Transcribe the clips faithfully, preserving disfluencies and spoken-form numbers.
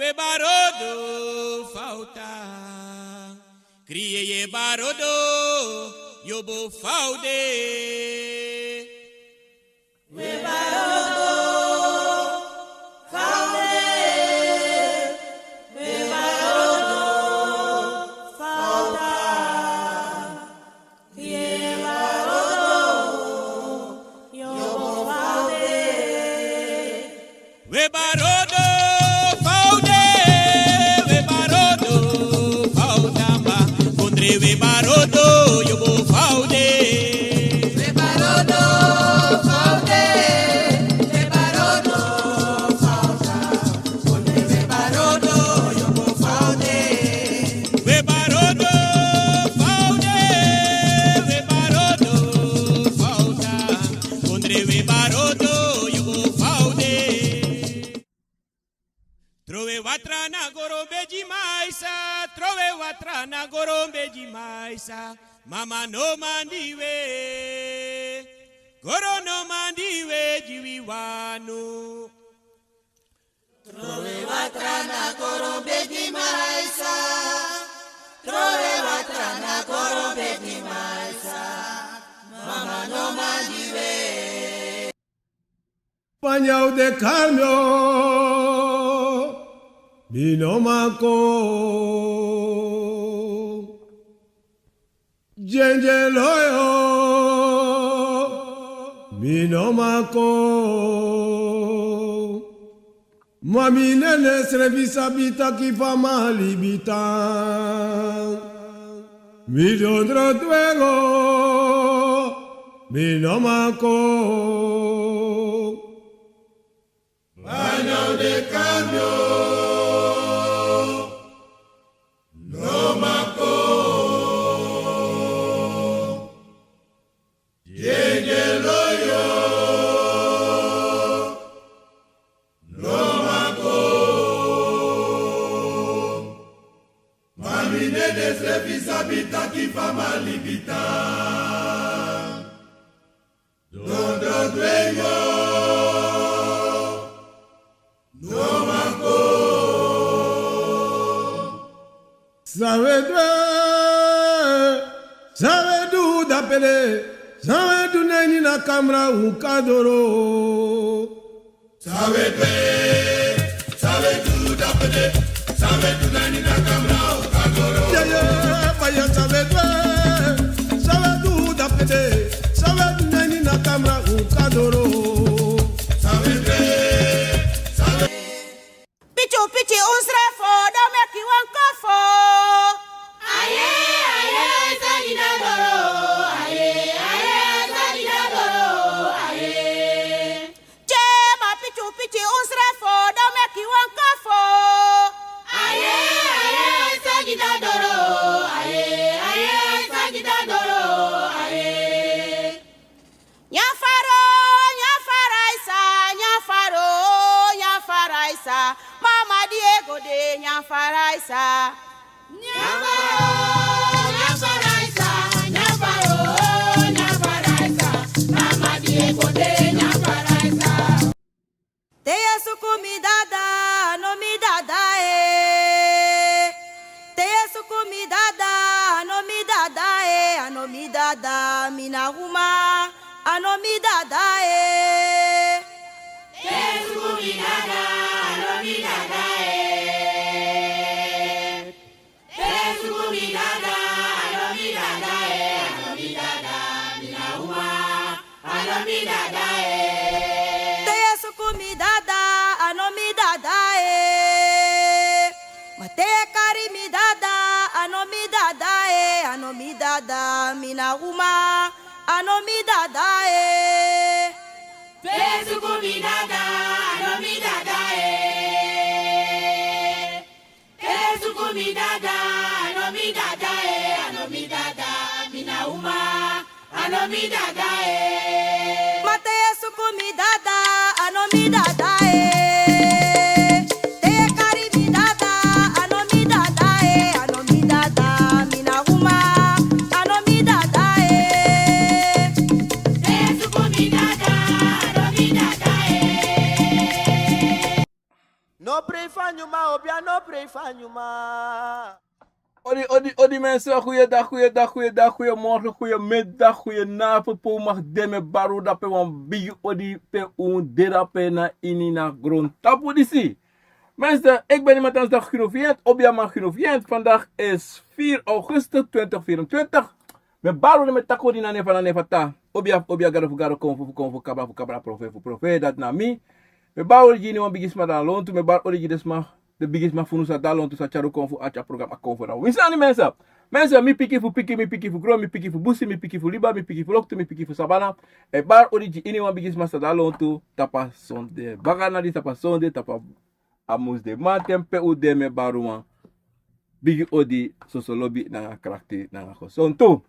We barodo fauta. Kriye ye barodo, yobo faude. We barodo faude. We barodo fauta. Ye barodo, yobo faude. We barodo faude, we barodo faudamba. Kondre we barodo, yobo faude. We barodo faude, we barodo fauda. Kondre we barodo, yobo faude. We barodo faude, we barodo fauda. Kondre we barodo, yobo faude. Trowe watra na gorombe di maisa, trowe watra na gorombe di maisa. Mama no mandi we, goro no mandi we di wi wanu. Trowe watra na gorombe di maisa. Trowe watra na gorombe di maisa. Mama no mandi we. Panya u de kalmio, mi no mako. Djendje loyo, mi no mako. Ma mi nene srefi sabi taki fa mi a libi tan. Mi dondro dwengo, mi no mako. Banya u de kalmio. No mako. Djendje loyo. No mako. Ma mi nene srefi sabi taki fa mi a libi tan. Dondro dwengo. No mako. San we du, san we du dapede, san we du na ini a kamra un kadoro. San we du, san we du dapede, san we du na ini a kamra un kadoro. Yeah, yeah, baya san we du, san we du dapede, san we du na ini a kamra un kadoro. San we du, san we Pichu pichu un srefo, dan meki wan kofo. Aye, aye, aye, sagi na doro. Aye, aye, aye, sagi na doro. Aye. Che ma pichu pichu un srefo, dan meki wan kofo. Aye, aye, aye, sagi na doro. Aye, aye, aye, sagi na doro. Aye. Nyafaro, nyafaraisa, nyafaro, nyafaraisa. Mama Diego de nyafaraisa. Nyafaro, nyafaraisa, nyafaro, nyafaraisa. Mama Diego de nyafaraisa. Te yu e suku mi dada, a no mi dada e. Te yu e suku mi dada, a no mi dada e, a no mi dada, mi na uma, a no mi dada e. Te yu e suku mi dada, a no mi dada e. Te yu e suku mi dada, a no mi dada e, a no mi dada, mi na uma, a no mi dada e. Te yu e suku mi dada, a no mi dada e. Ma te yu e kari mi dada, a no mi dada e, a no mi dada, mi na uma, a no mi dada e. Te yu e suku mi dada, a no mi dada e. Te yu e suku mi dada, a no mi dada e, a no mi dada, mi na uma, a no mi dada e. Ma te yu e suku mi dada, a no mi dada e. Te yu e kari mi dada, a no mi dada e, a no mi dada, mi na uma, a no mi dada e. Te yu e suku mi dada, a no mi dada e. No prei fa nyuma o Bia no pray fa nyuma. Odi, odi, odi mensen, goeiedag, goeiedag, goeiedag, goeiemorgen, goeiemiddag, goedenavond, pe un mag de. Mi e bari unu dape wan bigi odi pe un de dape na ini na grontapu disi. Mensen, ik ben iemand anders dan Gino Vient, Obiaman Gino Vient. Vandaag is vier augustus twintig vierentwintig. Mi e bari odi, mi e taki odi na nen fu, na nen fu Tata. Obia, obia, gado fu gado, konfo fu konfo, kabra fu kabra, profeti fu profeti, dati na mi. Mi e bari odi gi wan bigisma na lontu, mi e bari odi gi den sma, den bigisma fu unu san de na lontu, san tyari un kon fu arki a programa Konfo na wi sani, mensen. Mensen, mi pikin fu pikin, mi pikin fu gron, mi pikin fu busi, mi pikin fu liba, mi pikin fu loktu, mi pikin fu sabana. Mi e bari odi gi wan bigisma san de na lontu, tapu a sonde. Baka na disi, tapu a sonde, tapu a musde. Mamanten pe un de, mi e bari wan bigi odi, soso lobi nanga krakti nanga gesondheid.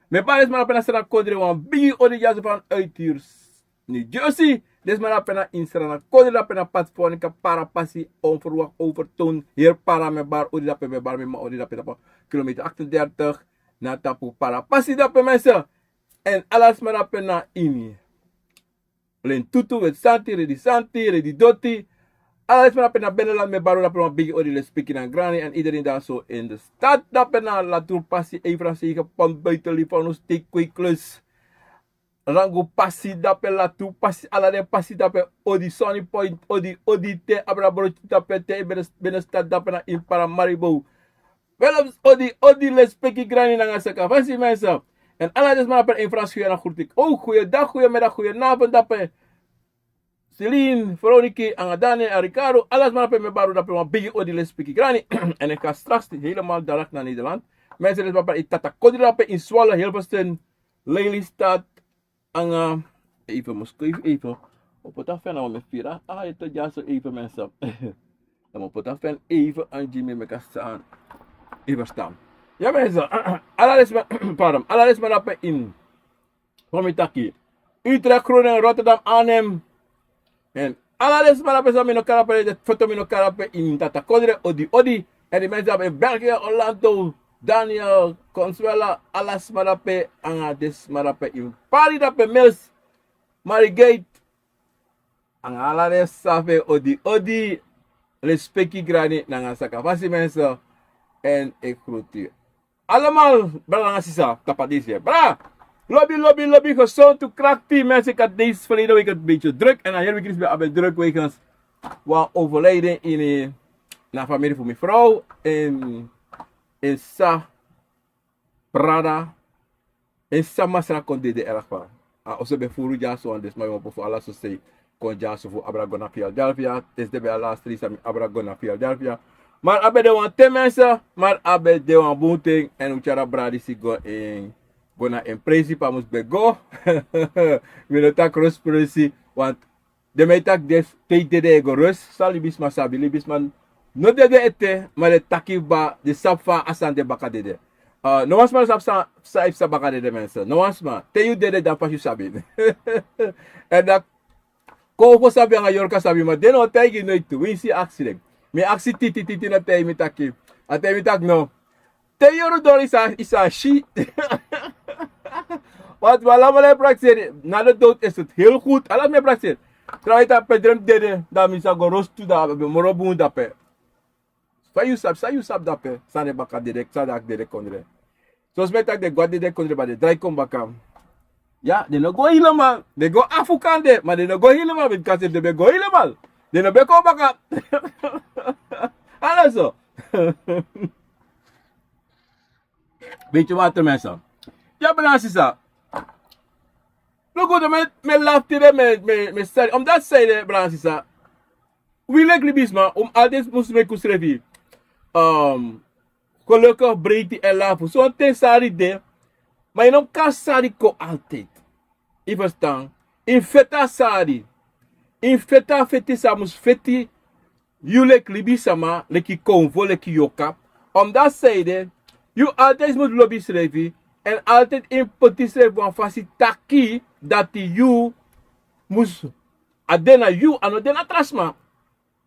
Mi e bari den sma dape na Sranan Kondre wan bigi odi, dyaso vanuit hier New Jersey. Den sma dape na ini Sranan Kondre, dape na Pati Fonika, Parapasi, onverwacht overtoon, hier Para. Mi e bari odi dape, mi e bari mi mama odi dape, tapu kilometer achtendertig, na tapu Parapasi dape, mensen. En ala sma dape na ini Lentutu, Weti Santi, Redi Santi, Redi Doti. Ala den sma dape na binnenland, mi e bari unu dape wan bigi odi, lespeki nanga grani. En iedereen daar zo in de stad dape na Latrupasi, Eversege, Pont, Buitenlief, Fauno Steek, Kweeklus, Rangu Pasi dape, Latrupasi, ala den pasi dape, odi, Sunny Point, odi, odi, te abra broodje dape, te binnen, binnenstad dape na ini Paramaribo. Willems, odi, odi, lespeki grani nanga saka fasi, mensen. En ala den sma dape in Frans, goeienacht, groet ik ook. Goeiedag, goeiemiddag, goedenavond dape. Celine, Veroniki, nanga Daniel, en Ricardo. Ala sma dape, mi e bari unu dape wan bigi odi, lespeki grani. En ik ga straks helemaal direct naar Nederland. Mensen, den sma dape in Tata Kodri dape, in Zwolle, Hilversum, Lelystad, nanga, even, mi mus even, even. Mi o poti a fan, want mi e firi a hete dyaso, even, mensen. Dan mi o poti a fan even, en gi mi meki a sani. Even stan. Ya, mensen. Ala den sma, pardon. Ala den sma dape in, fa mi taki, Utrecht, Groningen, Rotterdam, Arnhem. En ala den sma dape san mi no kari ape, den foto mi no kari ape, in Tata Kodri, odi, odi. En den mensen dape in België, Orlando, Daniel, Consuela, ala sma dape, nanga den sma dape in Paris dape, Mils, Marigate, nanga ala den sma dape, odi, odi, lespeki grani nanga saka fasi, mensen. En ik groet u allemaal, brada nanga sisa, tapu a disi. Brada, lobi, lobi, lobi, gezondheid, krakti, mensen. Ik had deze verleden week een beetje druk. En dan hier week is bij druk wegens wan overlijden in, eh, na familie van mijn vrouw. In, in Sa, brada. En sama sra kon dede erg fa. A oso ben furu dyaso, want den sma ben opo fu ala sosei kon dyaso fu abra go na Philadelphia. Disi de ben a last reis san mi abra go na Philadelphia. Ma a ben de wan ten, mensen, ma a ben de wan bun ten, en un tyari a brada disi go en, go na en presi pe a mus ben go. Mi no taki rus presi, want den man e taki disi, te yu dede e go rus. San libisma sabi, libisma no dede ete, ma den taki kba, den sabi fa a sani de baka dede. Ah, no wan sma no sabi san, san, efu san baka dede, mensen. No wan sma. Te yu dede, dan pas yu sabi. En dan Konfo sabi nanga Yorka sabi, ma den no o taigi yu noiti, winsi yu aksi den. Mi aksi Titi, Titi no taigi mi taki. A taigi mi taki no. Te yu yoro doro yu sa, yu sa si. Want wi alamala e prakseri, na de dood is het heel goed. Ala sma e prakseri. Trawan yu taki pe den dede, dan mi sa go rostu, dan a ben moro bun dape. Fa yu sabi, san yu sabi dape, san den baka dede, san den aki dede kondre. Son sma e taki den go a dede kondre, ma den drai kon baka. Ya, den no go helemaal. Den go afu kande, ma den no go helemaal. Bika efu den ben go helemaal, den no ben kon baka. Ala so. Weet je wat, mensen? Ya, brada nanga sisa. Luku, mi, mi e lafu tide, mi, mi, mi sari. Omdat sari de, brada nanga sisa, wi leki libisma, un mus altijd meki unsrefi, um, gelukkig, breiti en lafu. Sonten sari de, ma yu no kan sari kon altijd. Yu ferstan? Yu feti a sari. Yu feti a feti san mus feti yu leki libisma, leki konfo, leki yorka. Omdat sari de, yu altijd mus lobi yusrefi, en altijd yu mus poti yusrefi wan fasi taki dati yu mus, a de na yu, a no de na tra sma.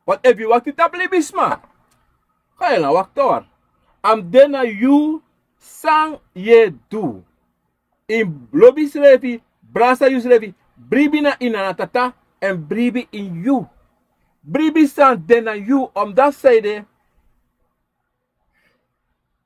Want efu yu wakti tapu libisma, ga yu na wakti wan. A mus de na yu san yu e du. Yu mus lobi yusrefi, brasa yusrefi, bribi na ini a Tata, en bribi ini yu. Bribi san de na yu, omdat sari de,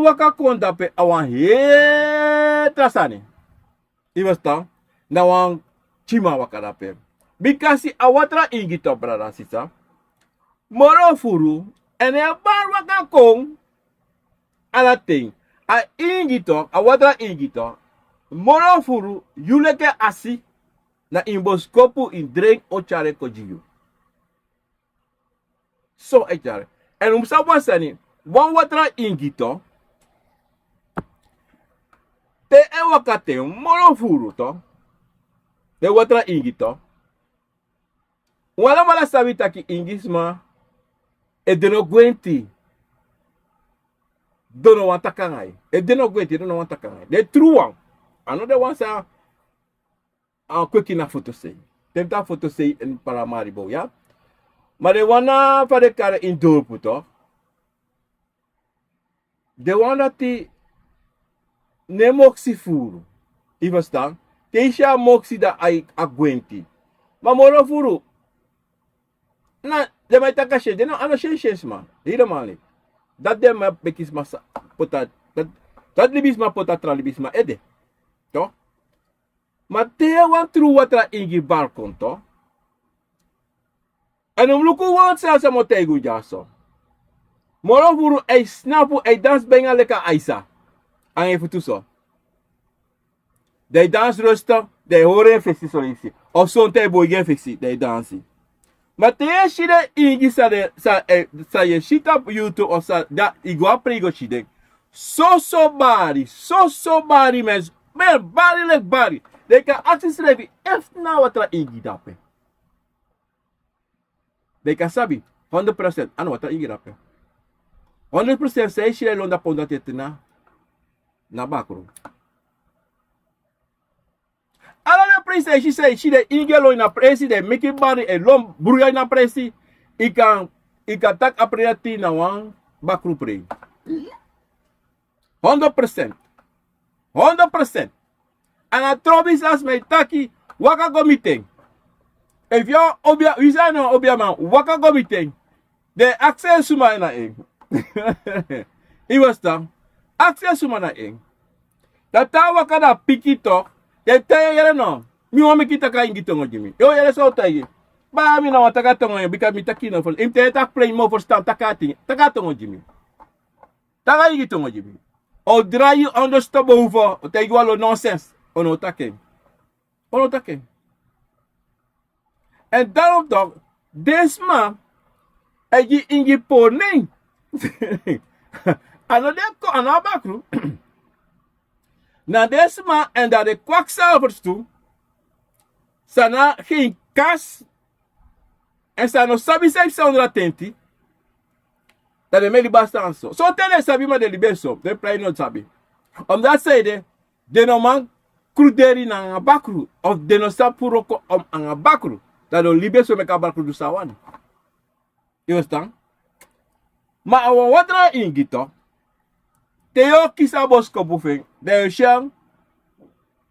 man waka kon dape a wan heri tra sani. Yu ferstan? Na wan pikin man waka dape. Bika si a watra ingi tok, brada, sisa. Moro furu, èn a e bari waka kon ala ten. A ingi tok, a watra ingi tok. Moro furu yu leki en asi, na ini boskopu ini dren o tyari en kon gi yu. So e tyari en. Èn un mus sabi wan sani, wan watra ingi to, te e waka te moro furu to, te watra ingi to, un alamala sabi taki ingi sma e de no gwenti. Don no wan taki anga yu. E de no gwenti, don no wan taki anga yu. Den tru wan. A no den wan san a kweki na fotosei. Te mi taki fotosei ini Paramaribo ya. Ma den wan na fa den kari en ini dorpu to. Den wan dati no e moksi furu. Yu ferstan? Te yu si a moksi dan a gwenti. Ma moro furu, na den man e taki a si en, den no, a no si en, si en sma. Helemaal niet. Dati den man meki sma sa poti a, dati, dati libisma poti a tra libisma ede. To? Ma te wan tru watra ingi bari kon to. Èn un mus luku wan sani san mi o taigi un dyaso. Moro furu e snapu, e dansi benga leki a aisa. Anga en futu so. Dan e dansi rustig, dan e hori en fesi soleisi. Of sonten e boigi en fesi, dan e dansi. Ma te yu e si den ingi san den, san, eh, san yu e si tapu YouTube of san, dan yu go a prei go si den. Soso bari, soso bari, men, men bari leki bari. Den kan aksi srefi efu na watra ingi dape. Den kan sabi, honderd procent, a no watra ingi dape. Honderd procent san yu e si den e lon dape ondro teti na, na bakru. Ala den presi san yu si, san yu si den ingi e lon ini a presi, den e meki bari e lon bruya ini a presi, yu kan, yu kan taki a prei dati na wan bakru prei. Honderd procent. Honderd procent. Èn a trobi san sma e taki, waka go miti en. Efu yu a obia, yu san na obia man, waka go miti en. Den e aksi en suma na en. Yu ferstan? Aksi en suma na en. Dan te a waka dan a piki tok, den e taigi en yere no. Mi wani meki yu taki a ingi tongo gi mi. Yu o yere san a o taigi. Baya mi no wani taki a tongo gi yu, bika mi taki no ferstan. Yu mus taigi taki plein mi o ferstan, taki a tongo gi mi. Taki a ingi tongo gi mi. A o drai yu ondro sto boven, a o taigi wan lo nonsens. A no o taki en. A no o taki en. Èn daarom toch, den sma e gi ingi pori nen. A no den kon, a no a bakru. Na den sma èn dan den kwakzalvers tu. San no abi kas. Èn san no sabi san e psa ondro a tenti. Dan den mu e libi a sani so. Sonten den sabi ma den libi en so. Den prei no sabi. Omdat san ede, den no man kruderi nanga bakru. Of den no sabi fu wroko anga bakru. Dan den o libi en so meki a bakru du san a wani. Yu ferstan? Ma a wan watra ingi to. Te yu o kisi a boskopu fu en, dan yu o si en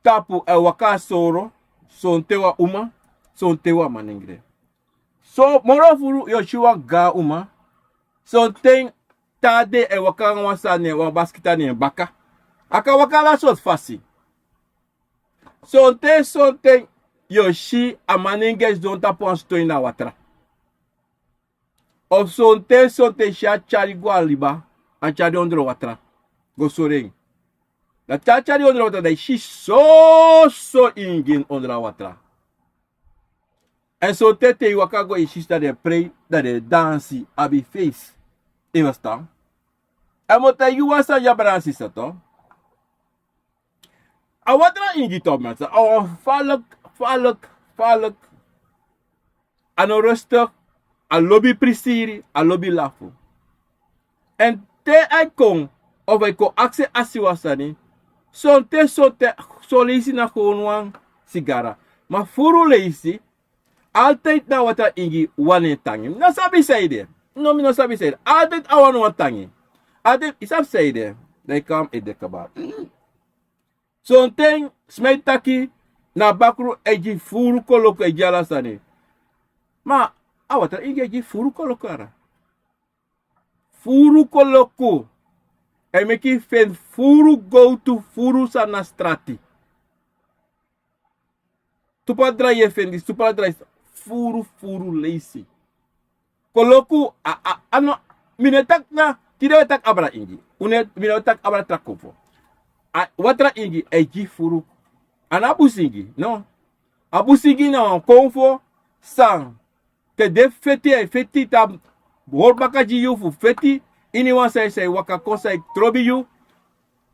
tapu e waka a soro, sonten wan uma, sonten wan manengre. So moro furu yu o si wan gaan uma, sonten te a de e waka nanga wan sani, wan baskiti na en baka. A kan waka ala sortu fasi. Sonten, sonten yu o si a manengre sidon tapu wan ston ini a watra. Of sonten, sonten yu si a tyari go a liba, a tyari ondro watra go sori en. Dan te a tyari ondro watra, dan yu si soso ingi ondro a watra. Èn sonten te yu waka go yu si san den e prei, dan den e dansi, abi feisi. Yu ferstan? Èn mi o taigi yu wan sani, ya brada nanga sisa, to. A watra ingi, to, mensen, a wan falk, falk, falk. A no rustig, a lobi prisiri, a lobi lafu. Èn te a e kon, of a e kon aksi, aksi wan sani, sonten, sonten, son leisi na gewoon wan sigara. Ma furu leisi, altijd na a watra ingi wani en tangi. Mi no sabi san ede. No, mi no sabi san ede. Altijd a wani wan tangi. Altijd, yu sabi san ede. Dan yu kon e de kaba. Sonten sma e taki na bakru e gi furu koloku, e gi ala sani. Ma a watra ingi e gi furu koloku, ara. Furu koloku. E meki yu feni furu gowtu, furu sani na strati. Tu padra yu e feni, tu padra yu e, furu, furu leisi. Koloku, a, a, a no, mi no e taki na, tide wi e taki abra ingi. Un no e, mi no e taki abra tra konfo. A watra ingi e gi furu. A no a busingi, no. A busingi na wan konfo san te den feti a e feti, te a hori baka gi yu fu feti. Iniwan san e waka kon san e trobi yu,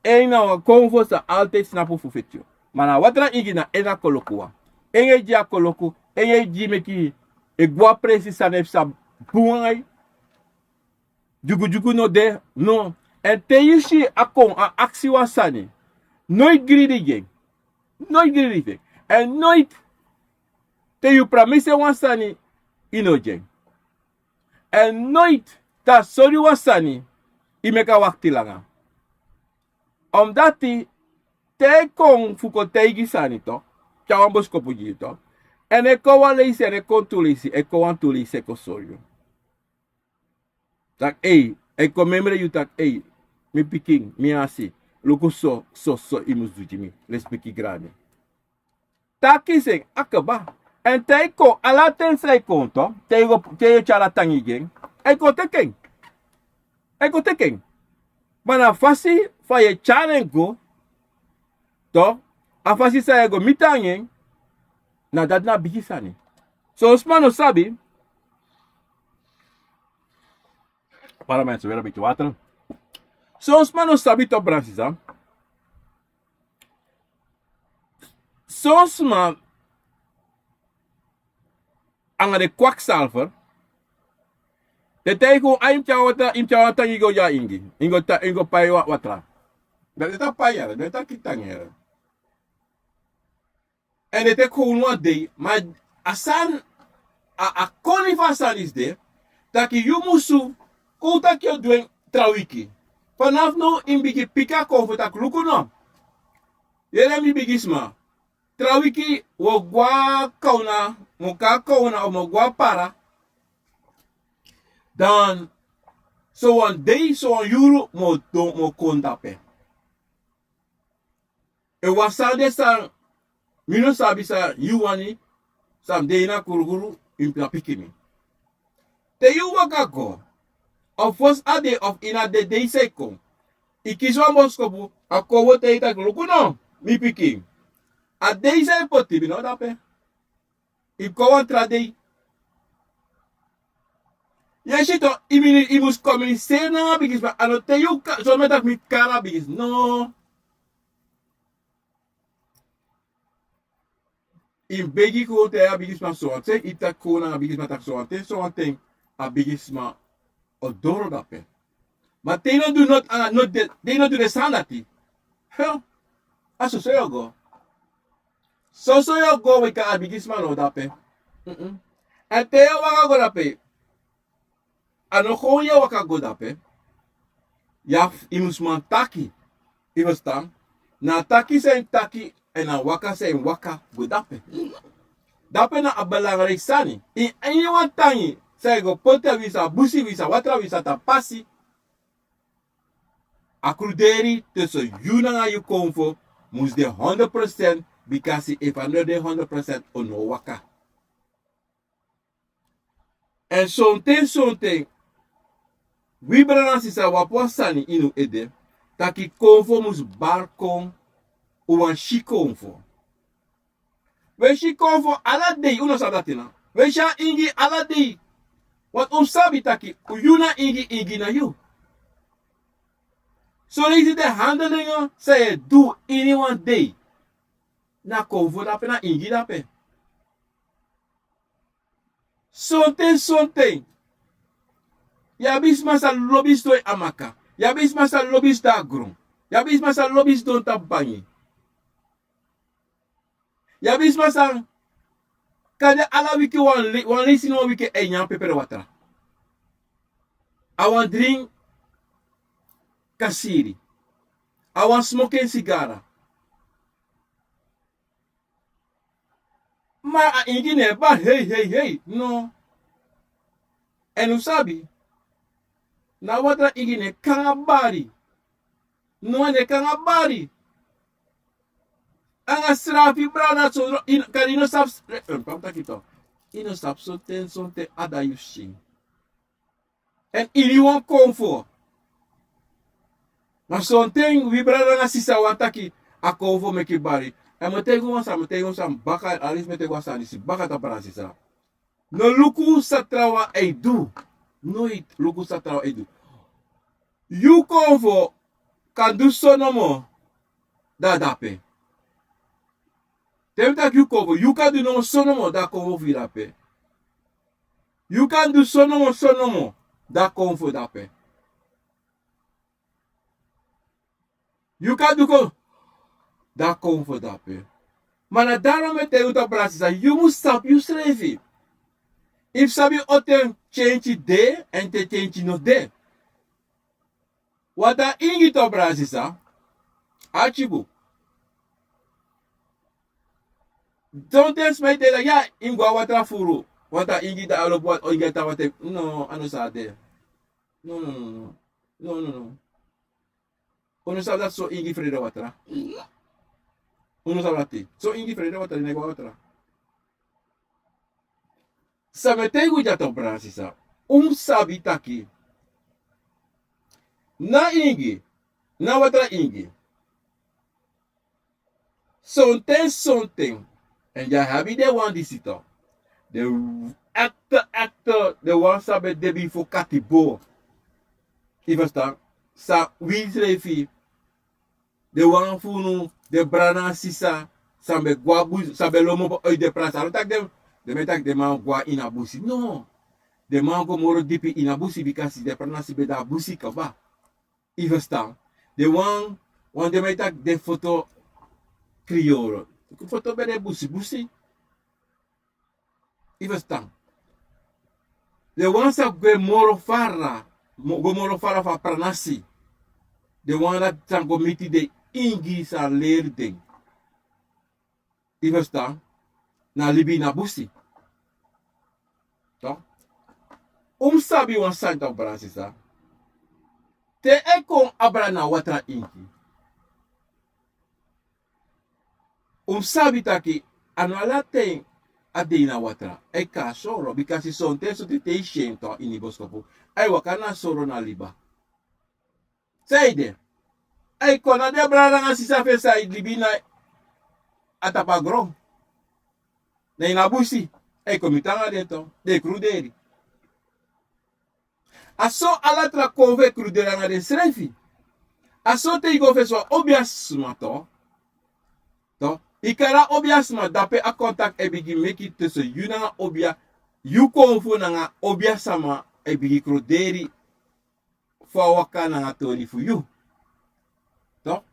en na wan konfo san altidi snapu fu feti yu. Ma na watra ingi na en a koloku wan. En e gi a koloku, en e gi meki e gwe a presi san e psa bun anga yu. Dyugudyugu no de, no. Èn te yu si a kon a aksi wan sani, noiti gridi gi en. Noiti gridi gi en. Èn noiti te yu pramisi en wan sani, yu no gi en. Èn noiti te a sori yu wan sani, yu meki a wakti langa. Omdati te a e kon fu kon taigi sani, to, tyari wan bosikopu gi yu, to, èn a e kon wan leisi, a e kon tu leisi, a e kon wan tu leisi, a e kon sori yu. Taki ei, a e kon memre yu taki ei, mi pikin, mi asi, luku so, so, so yu mus du gi mi, lespeki grani. Taki sen, a kaba. Èn te a e kon, ala ten san a e kon, to, te yu go, te yu tyari a tangi gi en, a e kon teki en. A e kon teki en. Ma na a fasi fa yu e tyari en go, to, a fasi san yu e go miti anga en, na dati na a bigi sani. Son sma no sabi. Para mi en soweri a biki watra. Son sma no sabi, to, brada, sisa. Son sma anga den kwaksalfer, den taigi unu, a yu mus tyari watra, yu mus tyari wan tangi go gi a ingi, yu go ta, yu go pai watra. Dan den taki pai yere, den taki tangi yere. Èn den teki unu wan dei, ma a sani, a, a koni fu a sani disi de, taki yu musu kon taki yu o du en tra wiki. Fanafu now yu mus bigin piki a konfo taki luku no. Yere mi bigisma, tra wiki wi o go a kawna, mi o kon a kawna, o mi o go a para. Dan sowan dei, sowan yuru mi o don, mi o kon dape. En wan sani de san mi no sabi san yu wani, san mi de ini a krukru, yu mus piki mi. Te yu waka go, of fosi a dei of ini a dei san e kon, yu kisi wan bosikopu, a konfo taigi yu taki luku no, mi pikin. A dei san yu poti, mi no dape. Yu kon wan tra dei. Yu e si, to, yu mini, yu mus kominiseri nanga a bigisma, a no te yu ka, so mi e taki mi kari a bigisma. No. Yu mus begi kon taigi a bigisma sowan ten, yu taki kon nanga a bigisma taki sowan ten, sowan ten, a bigisma o doro dape. Ma te yu no du noti anga noti de, te yu no du den sani dati. He, a soso yu o go. Soso yu o go, bika a bigisma no dape. Mm-mm. Èn te yu o waka go dape, a no kon yu e waka go dape. Yu abi, yu mus man taki. Yu ferstan? Na a taki san yu taki, èn a waka san yu waka go dape. Dape na a belangrijk sani. Ini wan tangi san yu go poti a winsi, a busi winsi, a watra winsi, a tapasi. A kruderi tusun yu nanga yu konfo mus de hondro prosent, bikasi efu a no de hondro prosent, a no o waka. Èn sonten, sonten, wi brada nanga sisa, wi abi wan sani ini un ede, taki konfo mus bari kon, un wani si konfo. Wi e si konfo ala dei, un no sabi dati na. Wi e si a ingi ala dei. Want un sabi taki yu na ingi, ingi na yu. Son leisi den handelingen san yu e du ini wan dei, na konfo dape, na ingi dape. Sonten, sonten, yu abi sma san lobi sidon e amaka. Yu abi sma san lobi sidon a gron. Yu abi sma san lobi sidon tapu bangi. Yu abi sma san kande ala wiki wan le-, wan leisi na wan wiki e nyan pepere watra. A wani dringi kasiri. A wani smoki en sigara. Ma a ingi no e bari, hei, hei, hei, no. Èn un sabi, na watra ingi no e kon nanga bari. No, a no e kon nanga bari. Anga srafi, brada, so, yu, kande yu no sabi, eh, pa mi taki to. Yu no sabi sonten, sonten a dati yu si. Èn ini wan konfo, Ma sonten wi brada nanga sisa wani taki a kon fu meki bari. Èn mi o taigi wan sani, mi o taigi wan sani baka, alisi mi o taigi wan sani disi baka, tapu brada sisa. No luku san trawan e du. Noiti luku san trawan e du. Yu kon fu kan du so nomo, dan a dape. Te mi taki yu kon fu, yu kan du nomo so nomo, dan a kon fu yu dape. Yu kan du so nomo, so nomo, dan a kon fu dape. Yu kan du kon, dan a kon fu dape. Ma na daro mi e taigi un, tapu brada sisa, yu mus sabi yusrefi. Yu mus sabi on ten kenki de, èn te kenki no de. Watra ingi, tapu brada sisa, arki bun. Sonten sma e taigi taki ya, yu mus go na watra furu. Watra ingi, dan a lobi watra ingi, a tan watra. No, a no sa de. No, no, no, no. No, no, no. Un no sabi dati so ingi frede watra. Un no sabi dati. So ingi frede watra, yu no e go na watra. San mi e taigi un dya, tapu brada sisa. Un mus sabi taki na ingi, na watra ingi. Sonten, sonten, èn yu abi den wan disi tu. Den ekte, ekte, den wan san ben de bifo katibo. Yu ferstan? San wi srefi, den wan fu unu, den brada nanga sisa, san ben go na busi, san ben lobi opo uit den pranasi. A no taki den, den mi e taki den man go na ini a busi. No. Den man go moro dipi ini a busi, bikasi den pranasi ben de na busi kaba. Yu ferstan? Den wan, wan den mi e taki den foto kriyoro. Foto ben de busi, busi. Yu ferstan? Den wan san gwe moro fara, mo-, go moro fara fu a pranasi. Den wan dati san go miti den ingi san leri den. Yu ferstan? Na libi ini a busi. Toch? Un mus sabi wan sani, tapu brada sisa. Te a e kon abra na watra ingi, un mus sabi taki a no ala ten a de ini a watra. A e kon na soro, bikasi sonten, sonten te yu si en tu ini boskopu, a e waka na soro, na liba. San ede? A e kon na den brada nanga sisa fu en san e libi na a tapu a gron. Na ini a busi. A e kon miti nanga den tu, den e kruderi. A so ala tra kon fu e kruderi nanga densrefi. A so te yu go fesi wan obiasma tu, tu, yu kari a obiasma, dape a kontakti e bigin meki tusun yu nanga obia, yu kon fu nanga obiasma e bigin kruderi fu a waka nanga tori fu yu. Toch?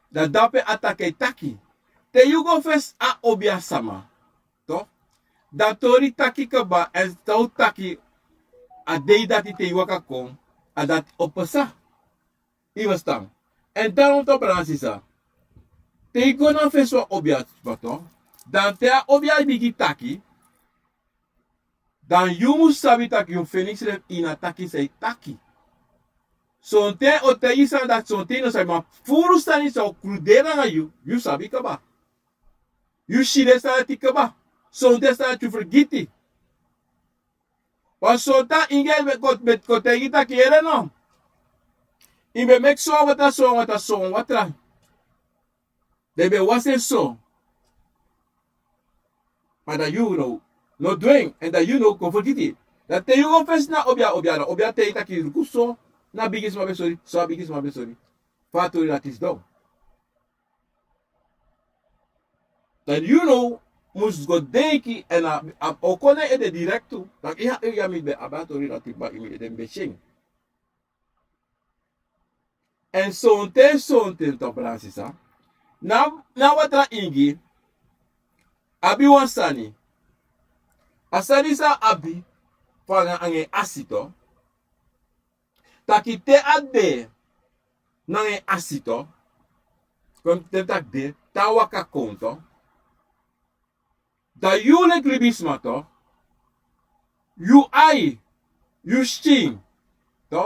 Dan dape a taki e taki. Te yu go fesi a obiasma, toch? Dan tori taki kaba, èn san un taki, a dei dati te yu waka kon, a dati o pasa. Yu ferstan? Èn dan un, tapu brada sisa, te yu go na fesi wan obiasma, toch? Dan te a obia bigin taki, dan yu mus sabi taki yu feni yusrefi ini a taki san yu e taki. Sonten a o taigi yu sani dati, sonten yu no sabi, ma furu sani san o kruderi nanga yu, yu sabi kaba. Yu si den sani dati kaba. Sonten sani dati yu fergiti. Wan sonten ingi ben kon, ben kon taigi taki yere no, yu ben meki so wan watra, so wan watra, so wan watra. Den ben wasi en so. Ma dan yu no, no du en, èn dan yu no kon fergiti. Dan te yu go fesi na obia, obia, dan obia taigi taki luku so, na bigisma ben sori, so a bigisma ben sori. Fa a tori dati sidon. Dan yu no mus go denki, èn a, a o kon na yu ede direktu. Dan yu, yu, yu mi ben abi a tori dati kaba ini mi ede, mi ben si en. Èn sonten, sonten, tapu brada sisa, na, na watra ingi abi wan sani. A sani san a abi fu nanga en asi tu. Taki te a de nanga en asi tu, kon te taki de, te a waka kon tu, dan yu leki libisma tu, yu ai, yu skin tu,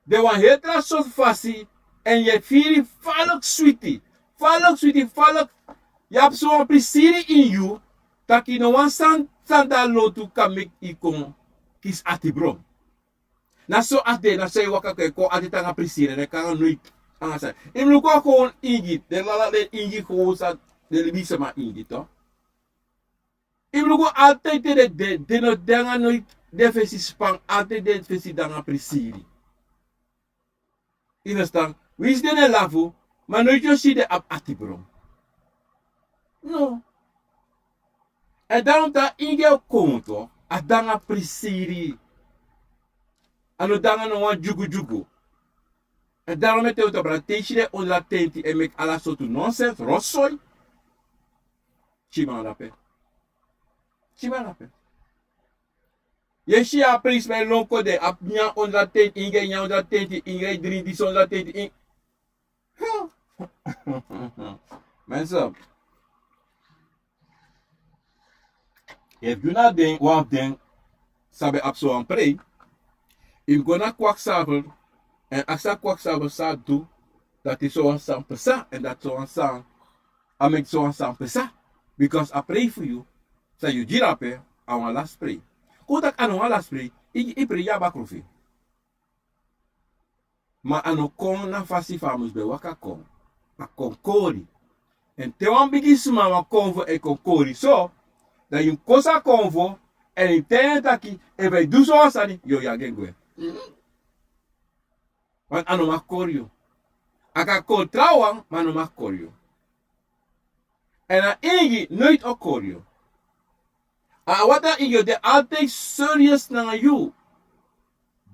de wan heri tra sortu fasi, èn yu e firi falek switi, falek switi, falek, yu abi so wan prisiri ini yu, taki no wan san, san de na lontu kan meki yu kon kisi atibron. Na so a de, na so e waka kon, e kon altèit nanga prisiri, en e kon nanga noiti nanga sani. Yu mus luku a kon ingi, den lala den ingi kon san den libisma ingi, to. Yu mus luku altèit den de, den no de nanga noiti den fesi span, altèit den fesi de nanga prisiri. Yu ferstan? Winsi den e lafu, ma noiti yu o si den abi atibron. No. Èn dan un tan ingi e kon, to, a de nanga prisiri. A no de nanga no wan dyugudyugu. Èn dan un meti un tan brada, te yu si den ondro a tenti e meki ala sortu nonsens, rotzooi. Tyari mi na dape. Tyari mi na dape. Yu e si a prisma e lon kon de, a nyan ondro a tenti, ingi e nyan ondro a tenti, ingi e dringi disi ondro a tenti, in. Mensen, efu yu na den, wan fu den, san ben abi sowan prei, yu mus go na kwakzalver, èn aksi a kwakzalver san a du, dati sowan sani pasa, èn dati sowan sani, a meki sowan sani pasa, bikasi a prei fu yu, san yu gi drape, a wan lasi prei. Kon taki a no wan lasi prei, yu, yu prei ya bakrufi. Ma a no kon na fasi fa a mus ben waka kon. A kon kori. Èn te wan bigi sma wan konfo e kon kori so, dan yu mus kosi a konfo, èn yu taigi en taki, efu a e du sowan sani, yu o yagi en gwe. Want a no mag kori yu. A kan kori trawan, ma a no mag kori yu. Èn a ingi noiti o kori yu. A watra ingi o de altèit serious nanga yu.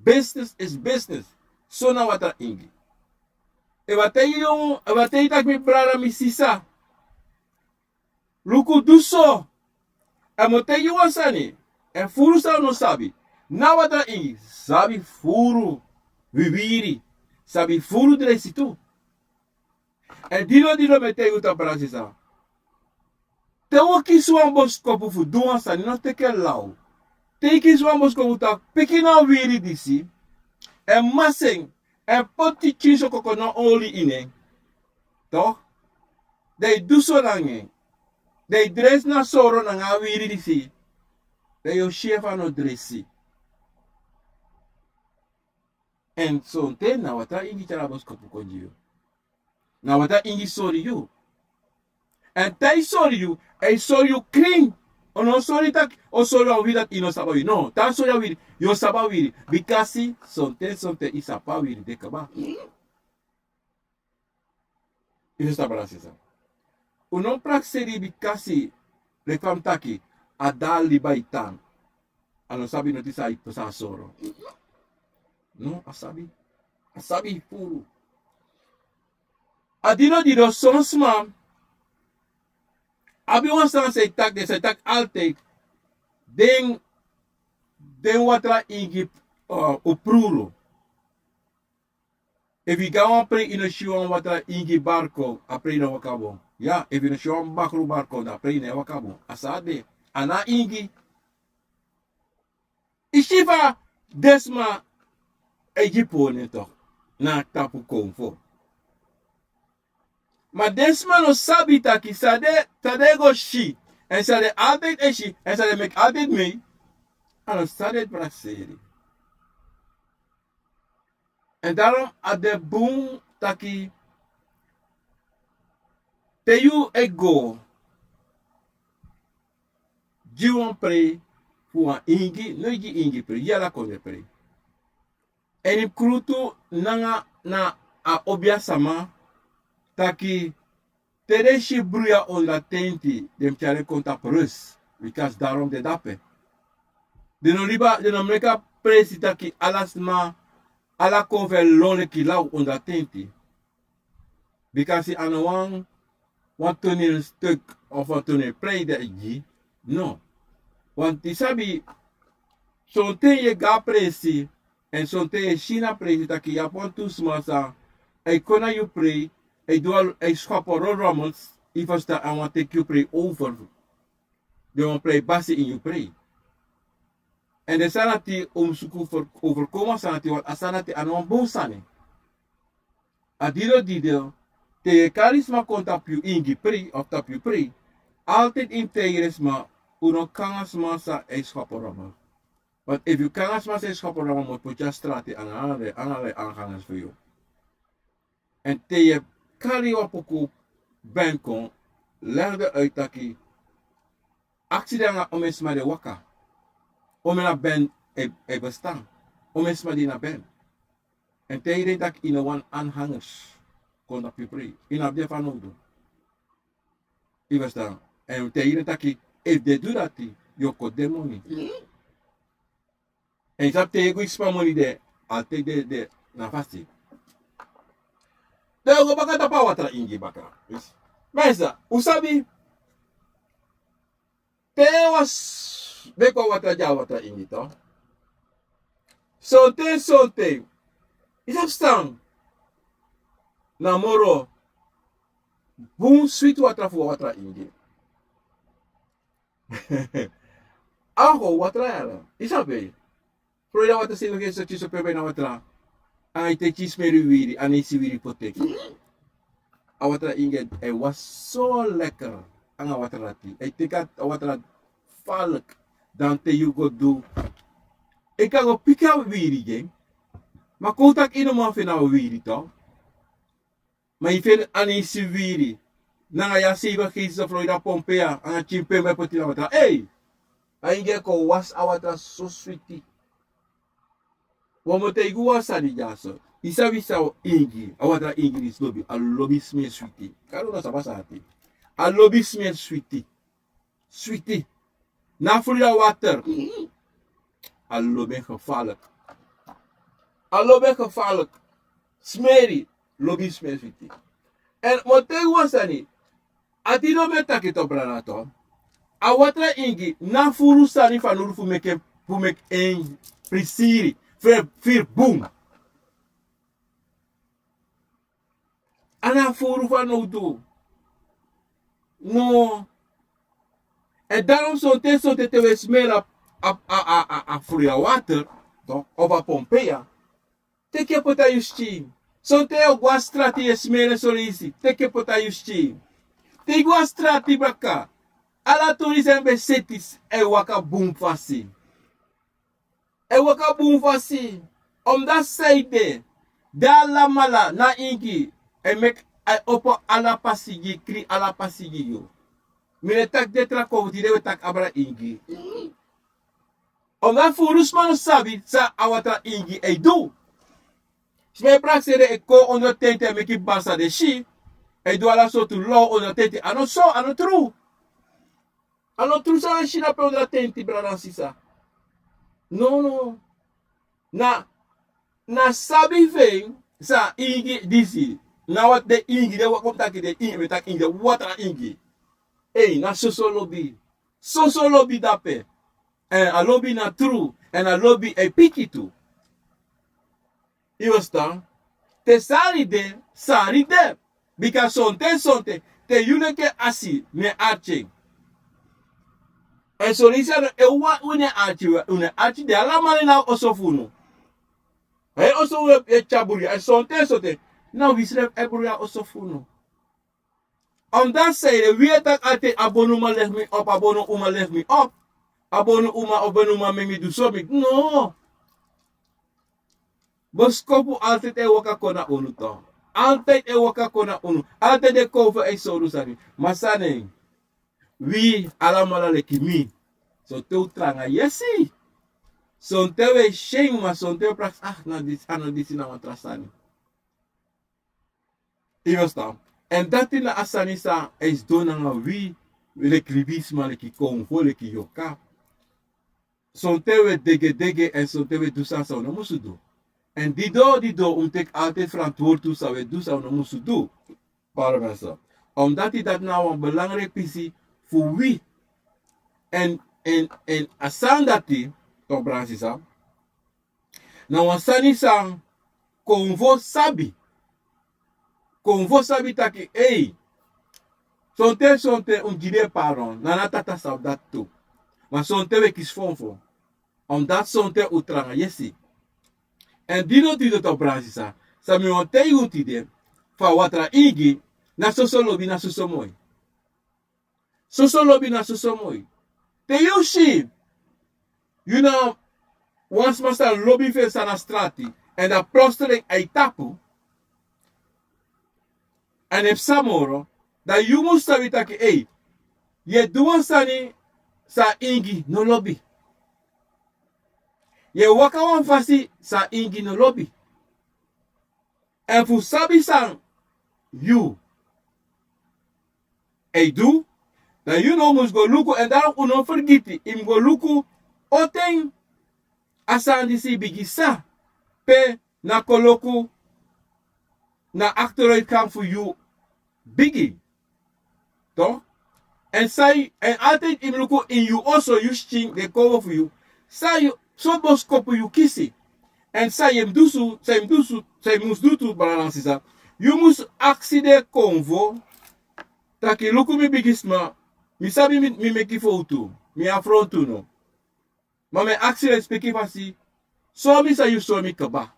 Business is business. So na watra ingi. Efu a taigi yu, efu a taigi yu taki mi brada, mi sisa, luku, du so. Èn mi o taigi yu wan sani. Èn furu san un no sabi. Na watra ingi sabi furu wiwiri. Sabi furu dresi tu. Èn didon didon mi e taigi un, tan brada, sisa. Te un kisi wan bosikopu fu du wan sani, no teki en law. Te yu kisi wan bosikopu taki piki na a wiwiri disi, èn masi en, èn poti tyin sokoko na oli ini en. Toch? Dan yu du so nanga en. Dan yu dresi na soro nanga a wiwiri disi. Dan yu o si efu a no dresi. Èn sonten na watra ingi tyari a bosikopu kon gi yu. Na watra ingi sori yu. Èn te a e sori yu, a e sori yu krin. A no sori taki, a o sori yu a wiwiri dati yu no sabi a wiwiri. No, te a sori yu a wiwiri, yu o sabi a wiwiri. Bikasi sonten, sonten yu sabi a wiwiri de kaba. Yu sabi, brada, sisa. Un no prakseri bikasi, leki fa mi taki, a de a liba e tan. A no sabi noti san a e psa, a soro. No, a sabi. A sabi furu. A didon didon son sma abi wan sani san e taki den, san e taki altèit. Den, den watra ingi, uh, o pruru. Efu yu go na wan prei, yu no si wan watra ingi bari kon, a prei no e waka bun. Ya, efu yu no si wan bakru bari kon, dan a prei no e waka bun. A so a de. A no ingi. Yu si fa den sma e gi pori nen toch na tapu konfo. Ma den sma no sabi taki san den, san den e go si, èn san den altèit e si, èn san den meki altèit mei, a no san den e prakseri. Èn daarom a de bun taki te yu e go gi wan prei fu wan ingi, no e gi ingi prei, gi ala kondre prei. Èn yu mus krutu nanga na a obiasma taki te den si bruya ondro a tenti, den mus tyari en kon tapu rus. Bikasi daarom den de dape. Den no libi, den no meki a presi taki ala sma, ala konfo e lon leki law ondro a tenti. Bikasi a no wan, wan toneelstuk of wan toneelprei den e gi. No. Want yu sabi, sonten yu e go na presi, èn sonten yu e si na presi taki yu abi wantu sma san e kon na yu prei, e du al, e skapu rol rommels, yu ferstan, a wani teki yu prei over. Den wani prei basi ini yu prei. Èn den sani dati un mus suku fu overkom a sani dati, want a sani dati a no wan bun sani. A didon didon, te yu e kari sma kon tapu yu ingi prei of tapu yu prei, altèit yu mus taigi den sma, un no kon nanga sma san e skapu rommel. Want efu yu kon nanga sma seni schapu, dan wan mu poti a strati anga ala den, anga ala den aanhangers fu yu. En te yu e kari wan poku ben kon, leg den uit taki, aksi den anga omeni sma di e waka. Omeni a ben e, e bestaan. Omeni sma di na ben. En te yu denki taki yu no wani aanhangers kon na pipri, yu no abi den fanowdu. Yu bestaan. En te yu denki taki efu den du dati, yu o koti den moni. En yu sabi te yu e go gi sma moni de, a teki den, den na fasi. Dan yu o go baka tapu a watra ingi baka. Mensen, un sabi, te wan s-, meki wan watra gi a watra ingi, toch. Sonten, sonten, yu sabi san? Na moro bun switi watra fu a watra ingi. A o go watra ya la. Yu sabi. Florida watra sebi ke so tyiso pepe na watra. Anga yu te tyi smeri wiri, a no e si wiri poteki. A watra ingi e wasi so lekker anga watra dati. A e teki a watra falk. Dan te yu go du, yu kan go piki a wiri gi en. Ma kon taki yu no man feni a wiri, toch. Ma yu feni a no e si wiri. Nanga yu a sebi a geest of Florida pompe ya, anga tyin pembe poti na watra. Ei! A ingi e kon wasi a watra so switi. Wan mu taigi wan sani dyaso. Yu sabi san ingi, a watra ingi disi lobi, a lobi smeri switi. Kari un na saba san ati. A lobi smeri switi. Switi. Na Florida watra. A lobi en gevaarlijk. A lobi en gevaarlijk. Smeri, lobi smeri switi. En mi o taigi wan sani. A di no ben taki, toch, brada, toch. A watra ingi na furu sani fanowdu fu meki, fu meki en prisiri, firi, firi bun. A no abi furu fanowdu. No. En daarom sonten, sonten te wi e smeri a, a, a, a, a Florida watra, toch, of a pompe ya, teki en poti na yu skin. Sonten yu o go a strati, yu e smeri en so leisi, teki en poti na yu skin. Te yu go a strati baka, ala tori san yu ben seti e waka bun fasi. E waka bun fasi. Omdati san ede, den alamala na ingi, e meki, a e opo ala pasi gi, krin ala pasi gi yu. Mi no e taki den tra kownu, tide wi e taki abra ingi. Omdati furu sma no sabi san a watra ingi e du. Sma e prakseri en, e kon ondro tenti, e meki bari san den si. E du ala sortu law ondro tenti. A no so, a no tru. A no tru san wi e si na pe ondro tenti, brada nanga sisa. No, no. Na, na sabi fu en san ingi disi. Na watra den ingi, den watra, kon taki den ingi, mi e taki ingi, den watra ingi. Ei, na soso lobi. Soso lobi de ape. En a lobi na tru. En a lobi e piki tu. Yu e ferstan? Te sari de, sari de. Bika sonten, sonten, te yu leki en asi, ne arki en. En son leisi a no e wawan, un ne arki, un ne arki den alamala na oso fu unu. Heri oso unu e tyari bun, en sonten, sonten, na wi srefi e bun a oso fu unu. Omdati san ede, wi e taki altijd, a bonu uma lift mi op, a bonu uma lift mi op. A bonu uma, a bonu uma meki mi du so, mi, no. Boskopu altijd e waka kon na unu, toch. Altijd e waka kon na unu. Altijd den kownu e sori unu sani. Ma san na en, wi alamala leki mi, sonten un tranga yesi. Sonten wi e si en, ma sonten wi e prakseri, ah, na disi, a no disi, na wan tra sani. Yu e ferstan? En dati na a sani san e sidon nanga wi, leki libisma, leki kownu, leki yorka. Sonten wi e degedege, en sonten wi e du sani san un no musu du. En didon, didon, un mus teki altijd verantwoord tu san wi e du san un no musu du. Pardon, mensen. Omdati dati na wan belangrijk pisi fu wi. En, en, en a sani dati, toch, brada nanga sisa, na wan sani san kownu sabi. Kownu sabi taki, ei, sonten, sonten un mus gi den pardon, na a tata sabi dati tu. Ma sonten wi e kisi fonfon. Omdati sonten un tranga yesi. En didon, didon, toch, brada nanga sisa, san mi wani taigi un tide, fu a watra ingi, na soso lobi, na soso moi. Soso lobi, na soso moi. Te yu si, yu na, wan sma sa lobi fu en sani na strati, èn dan plotseling a e tapu, èn a e psa moro, dan yu mus sabi taki ei, yu e du wan sani san a ingi no lobi. Yu e waka wan fasi san a ingi no lobi. Èn fu sabi san yu e du, dan yu no mus go luku, èn dan un no fergiti, yu mus go luku on ten a sani disi bigin psa, pe na koloku, na achteruitgang fu yu bigin. Toch? Èn san yu, èn altijd yu mus luku ini yu oso, yu skin, den konfo fu yu. San yu, so boskopu yu kisi. Èn san yu mus du tu, san yu mus du tu, san yu mus du tu, brada nanga sisa. Yu mus aksi den konfo taki luku mi bigisma, mi sabi mi, mi meki fowtu, mi afrontu no. Ma mi e aksi respeki fasi, sori mi san yu sori mi kaba.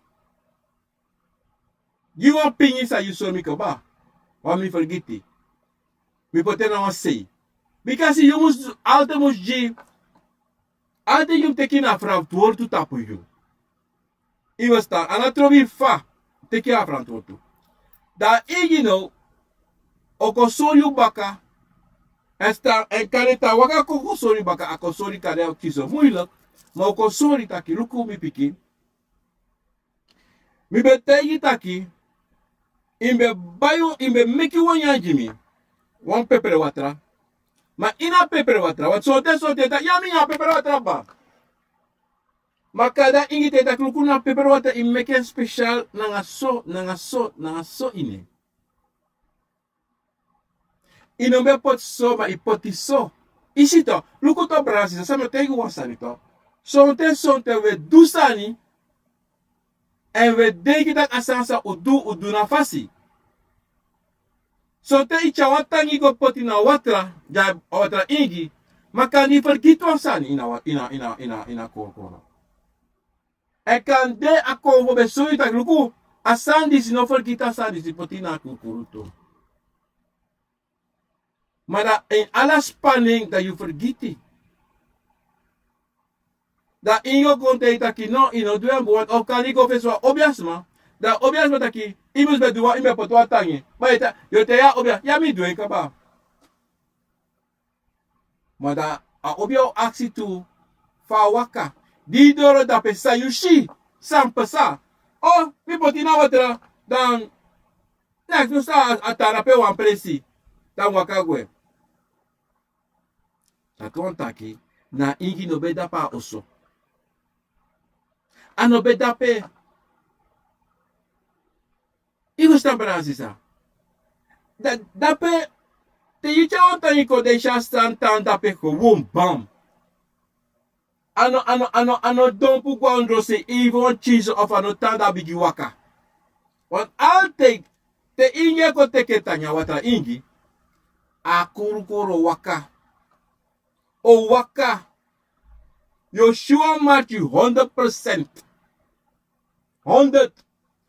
Gi wan pingi san yu sori mi kaba. Wan mi fergiti. Mi poti en na wan sei. Bikasi yu mus, altijd mus gi, altijd yu mus teki na frantwortu tapu yu. Yu mus tan, a no trobi fa, teki a frantwortu. Dan a ingi now o kon sori yu baka. Èn stan, èn kande tan waka kon, kon sori yu baka, a kon sori kande a o kisi yu moeilijk. Ma o kon sori taki luku mi pikin. Mi ben taigi taki, yu ben bai, yu ben meki wan nyanyan gi mi, wan pepere watra. Ma ini a pepere watra, want sonten, sonten, taki ya mi nyan pepere watra kaba. Ma kande a ingi taigi taki luku na pepere watra, yu meki en speciaal nanga so, nanga so, nanga so ini en. Yu no ben poti so, ma yu poti so. Yu si toch, luku toch brada sisa, san mi o taigi wan sani toch. Sonten, sonten wi e du sani, èn wi e denki taki a sani san un du, un du na fasi. Sonten yu tyari wan tangi go poti na watra, gi a watra ingi, ma kande yu fergiti wan sani ini a wa-, ini a, ini a, ini a, ini a korokoro. Èn kande a konfo ben sori yu taki luku, a sani disi, no fergiti a sani disi, poti na a kurukuru tu. Ma dan ini ala spanning dan yu fergiti. Dan ingi o kon taigi yu taki no, yu no du en bun, want of kande yu go fesi wan obiasma, dan obiasma taki yu mus ben du wan, yu ben poti wan tangi. Ma yu e taigi, yu o taigi a obia, ya mi du en kaba. Ma dan a obia o aksi tu fa a waka. Di yu doro dape, san yu si, san pasa. O, mi poti na watra, dan neks mi sa a tan dape wan presi, dan waka gwe. Dati wani taki, na a ingi no ben dape a oso. A no ben dape. Yu go stan brada sisa. Da, dape, te yu tyari wan tangi kon, dan yu si a sani tan dape gewoon bam. A no, a no, a no, a no dompu go na ondrose, even wan kinsi of a no tan dan a bigin waka. Want altijd, te ingi e kon teki en tangi, a watra ingi, a kurukuru o waka. O waka. Yu o si wan marki honderd procent. Honderd.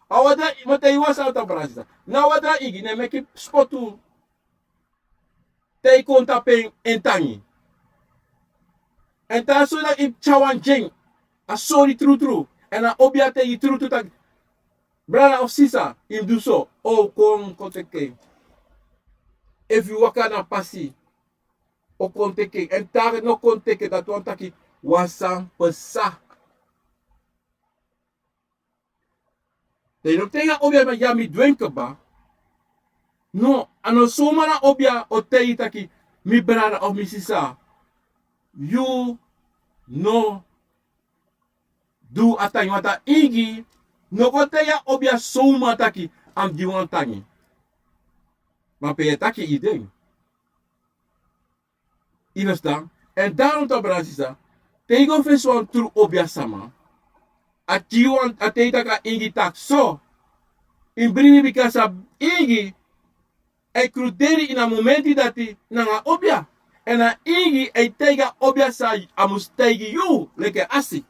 A watra, ma te yu wan sani tan brada sisa. Na watra ingi, ne meki spotu. Te yu kon tapu en tangi. Èn te a sori taki yu tyari wan gi en, a sori trutru. Èn a obia taigi yu trutru taki, brada of sisa, yu mus du so. O kon, kon teki en. Efu yu waka na pasi, o kon teki en. Èn te a no kon teki en, dati wani taki wan sani pasa. Dan yu no taigi a obia taki ya mi du en kaba. No, a no soma na obia o taigi yu taki, mi brada of mi sisa, yu no du a tangi, want a ingi no kon taigi a obia soma taki a mus gi wan tangi. Ma pe yu e taki yu den. Yu ferstan? Èn daarom toch, brada sisa, te yu go fesi wan tru obiasama, a gi wan, a taigi taki a ingi taki so. Yu mus bribi, bika a ingi e kruderi ini a momenti dati nanga obia. Èn a ingi e taigi a obia san a mus taigi yu leki asi.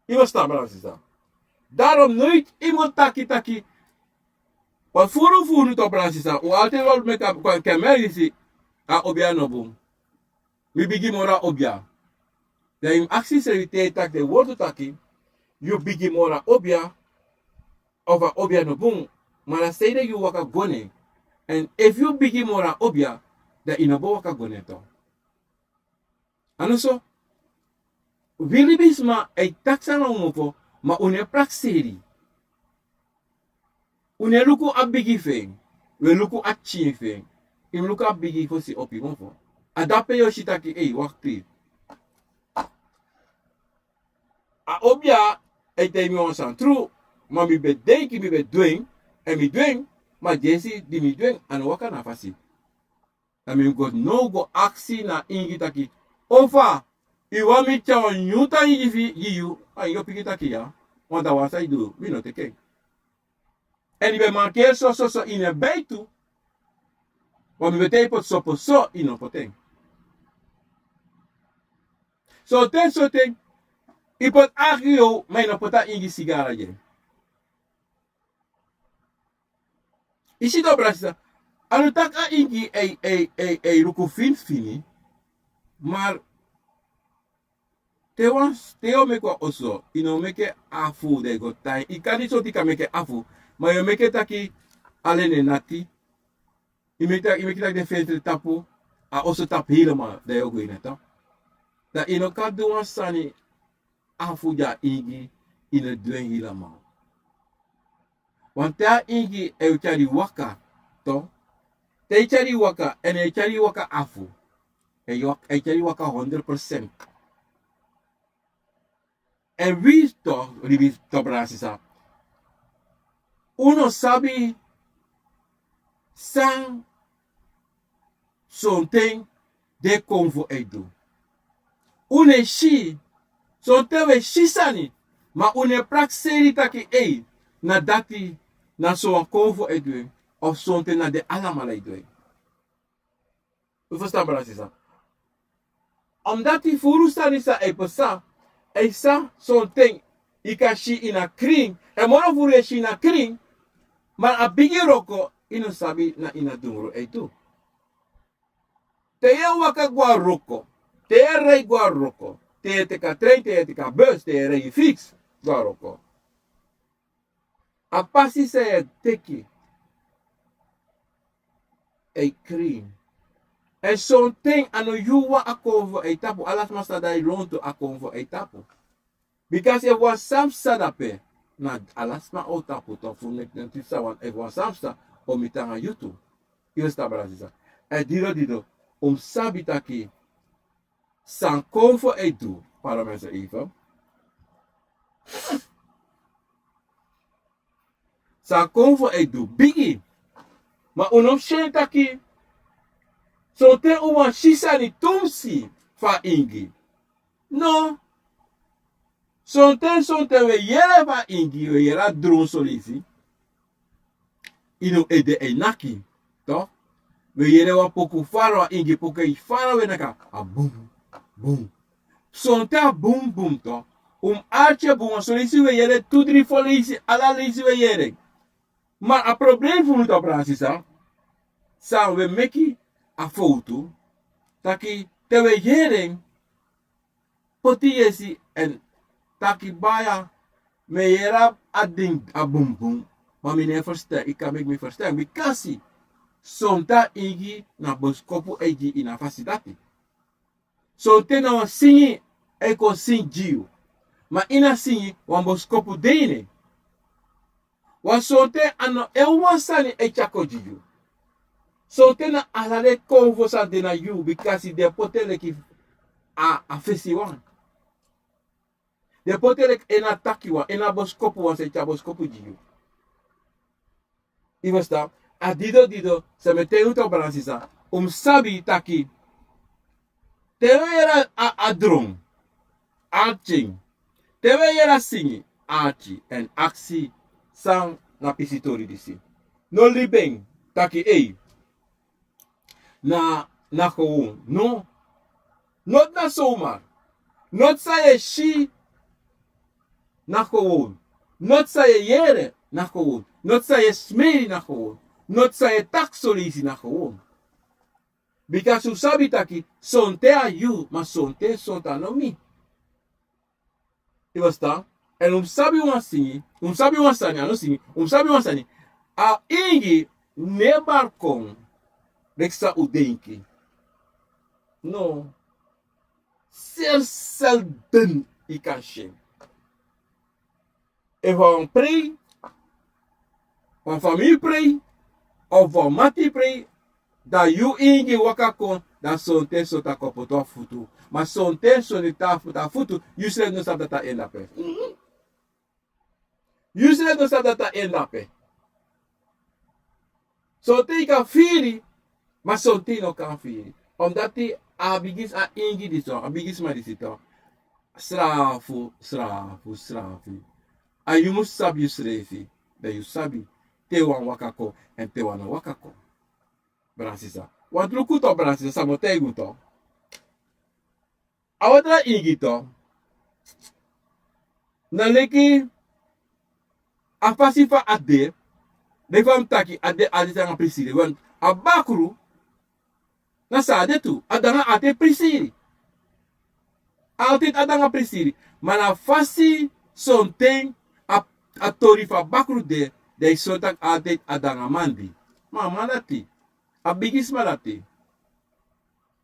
Yu ferstan, brada sisa? Daarom noiti yu mus taki taki, wan furu furu toch, brada sisa, un altijd wani meki a kon, kon merki disi, a obia no bun. Mi bigi moro a obia. Dan yu mus aksi yusrefi te yu taki den wortu taki, yu bigi moro a obia, of a obia no bun, ma na sei de yu waka go na en. Èn efu yu bigi moro a obia, dan yu no bo waka go na en tu. A no so. Wi libisma e taki san na un mofo, ma un no e prakseri. Un no e luku a bigi fu en, un e luku a pikin fu en. Yu mus luku a bigi fosi opo yu mofo. A dape yu o si taki, ei, wakti. A obia e taigi mi wan sani tru, ma mi ben denki mi ben du en, èn mi du en, ma dyesi di mi du en, a no waka na a fasi. Dan mi go now go aksi na ingi taki, ofa yu wani mi tyari wan nyun tan ingi gi yu? A ingi o piki taki ya, want a wan san yu du, mi no teki en. Èn yu ben markeri so, so, so ini en beitu. Want mi ben taigi yu poti so, poti so, yu no poti en. Sonten, sonten yu poti aki yu, ma yu no poti a ingi sigara gi en. Yu si, dan brada sisa, a no taki a ingi e, e, e, e luku fini fini, ma te wan, te yu o meki wan oso, yu no meki en afu, dan yu go tan en. Yu kan, disi sortu yu kan meki en afu, ma yu o meki en taki a leni nati. Yu meki taki, yu meki taki den fensre tapu, a oso tapu helemaal, dan yu o go ini en tan. Dan yu no kan du wan sani afu gi a ingi, yu no du en helemaal. Want te a ingi e tyari yu waka, to. Te yu tyari yu waka, èn e tyari yu waka afu. E yu wak-, e tyari yu waka honderd procent. Èn wi to, libi to brada sisa, un no sabi san sonten den konfo e du. Un no e si, sonten un e si sani, ma un no e prakseri taki, ei, na dati, na so wan konfo e du en, of sonten na den alamala e du en. Un ferstan, brada sisa? Omdati furu sani san e pasa, e pasa sonten, yu kan si ini a krin, èn moro furu e si ini a krin, ma a bigi wroko, yu no sabi na ini a dungru e du. Te yu e waka go na wroko, te yu e rei go na wroko, te yu e teki a trein, te yu e teki a bus, te yu e rei fiks go na wroko. A pasi san yu e teki e krin. Èn sonten a no yu wawan a konfo e tapu, ala sma sa de na lontu a konfo e tapu. Bikasi efu wan sani pasa dape, na ala sma o tapu, to, fu meki den tisa wan, efu wan sani pasa o miti nanga yu tu. Yu e ferstan, brada sisa? Èn didon didon, un mus sabi taki san konfo e du, pardon mensen even. San konfo e du bigi. Ma un no mus si en taki, sonten un wani si sani tumsi fu a ingi. No. Sonten, sonten un e yere fu a ingi, un e yere a dron son leisi. Ini un ede e naki, to. Un e yere wan poku fara, wan ingi poku e fara, un e naki a bum, bum. Sonten a bum, bum, to. Un mus arki en bun, wan son leisi un e yere tu, dri, fo leisi, ala leisi un e yere. Ma a problem fu unu, to, brada sisa, san un e meki a fowtu, taki te un e yere en, poti yesi èn taki baya, mi e yere a ding, a bum bum, ma mi no e ferstan, yu kan meki mi ferstan, bikasi sonten a ingi na boskopu e gi yu ini a fasi dati. Sonten na wan singi e kon singi gi yu, ma ini a singi wan boskopu de ini en. Wan sonten a no en wan sani e tyari kon gi yu. Sonten na ala den konfo san de na yu, bikasi den poti en leki a, a fesiwan. Den poti en leki en na takiwan, en na boskopuwan san e tyari boskopu gi yu. Yu ferstan? A didon didon san mi e taigi unu, to, brada sisa, un mus sabi taki te un e yere a, a dron, arki en. Te un e yere a singi, arki èn aksi san na pisi tori disi. No libi en taki ei, na, na gewoon. No. Noti na zomaar. Noti san yu e si, na gewoon. Noti san yu e yere, na gewoon. Noti san yu e smeri, na gewoon. Noti san yu e taki son leisi, na gewoon. Bikasi un sabi taki sonten a yu, ma sonten, sonten a no mi. Yu e ferstan? Èn un mus sabi wan singi, un mus sabi wan sani, a no singi, un mus sabi wan sani. A ingi no e bari kon leki san un denki. No. Seri selden yu kan si en. Efu a wan prei, wan famiri prei, of wan mati prei, dan yu ingi waka kon, dan sonten sonten a kon poti wan futu. Ma sonten sonten te a futu, a futu, yu srefi no sabi dati a en dape. Yu srefi no sabi dati a en dape. Sonten yu kan firi, ma sonten yu no kan firi. Omdati a bigin, a ingi disi, a bigisma disi tu. Srafu, srafu, srafu. A yu mus sabi yusrefi, dan yu sabi te wan waka kon èn te wan no waka kon. Brada sisa. Wan luku tu, brada sisa, san mi o taigi un tu. A watra ingi tu. Na leki a fasi fa a de, leki fa mi taki a de, a de nanga prisiri. Want a bakru, na san a de tu, a de nanga altijd prisiri. Altijd a de nanga prisiri. Ma na fasi sonten a, a tori fu a bakru de, dan yu si taki altijd a de nanga mandi. Ma a man dati, a bigisma dati.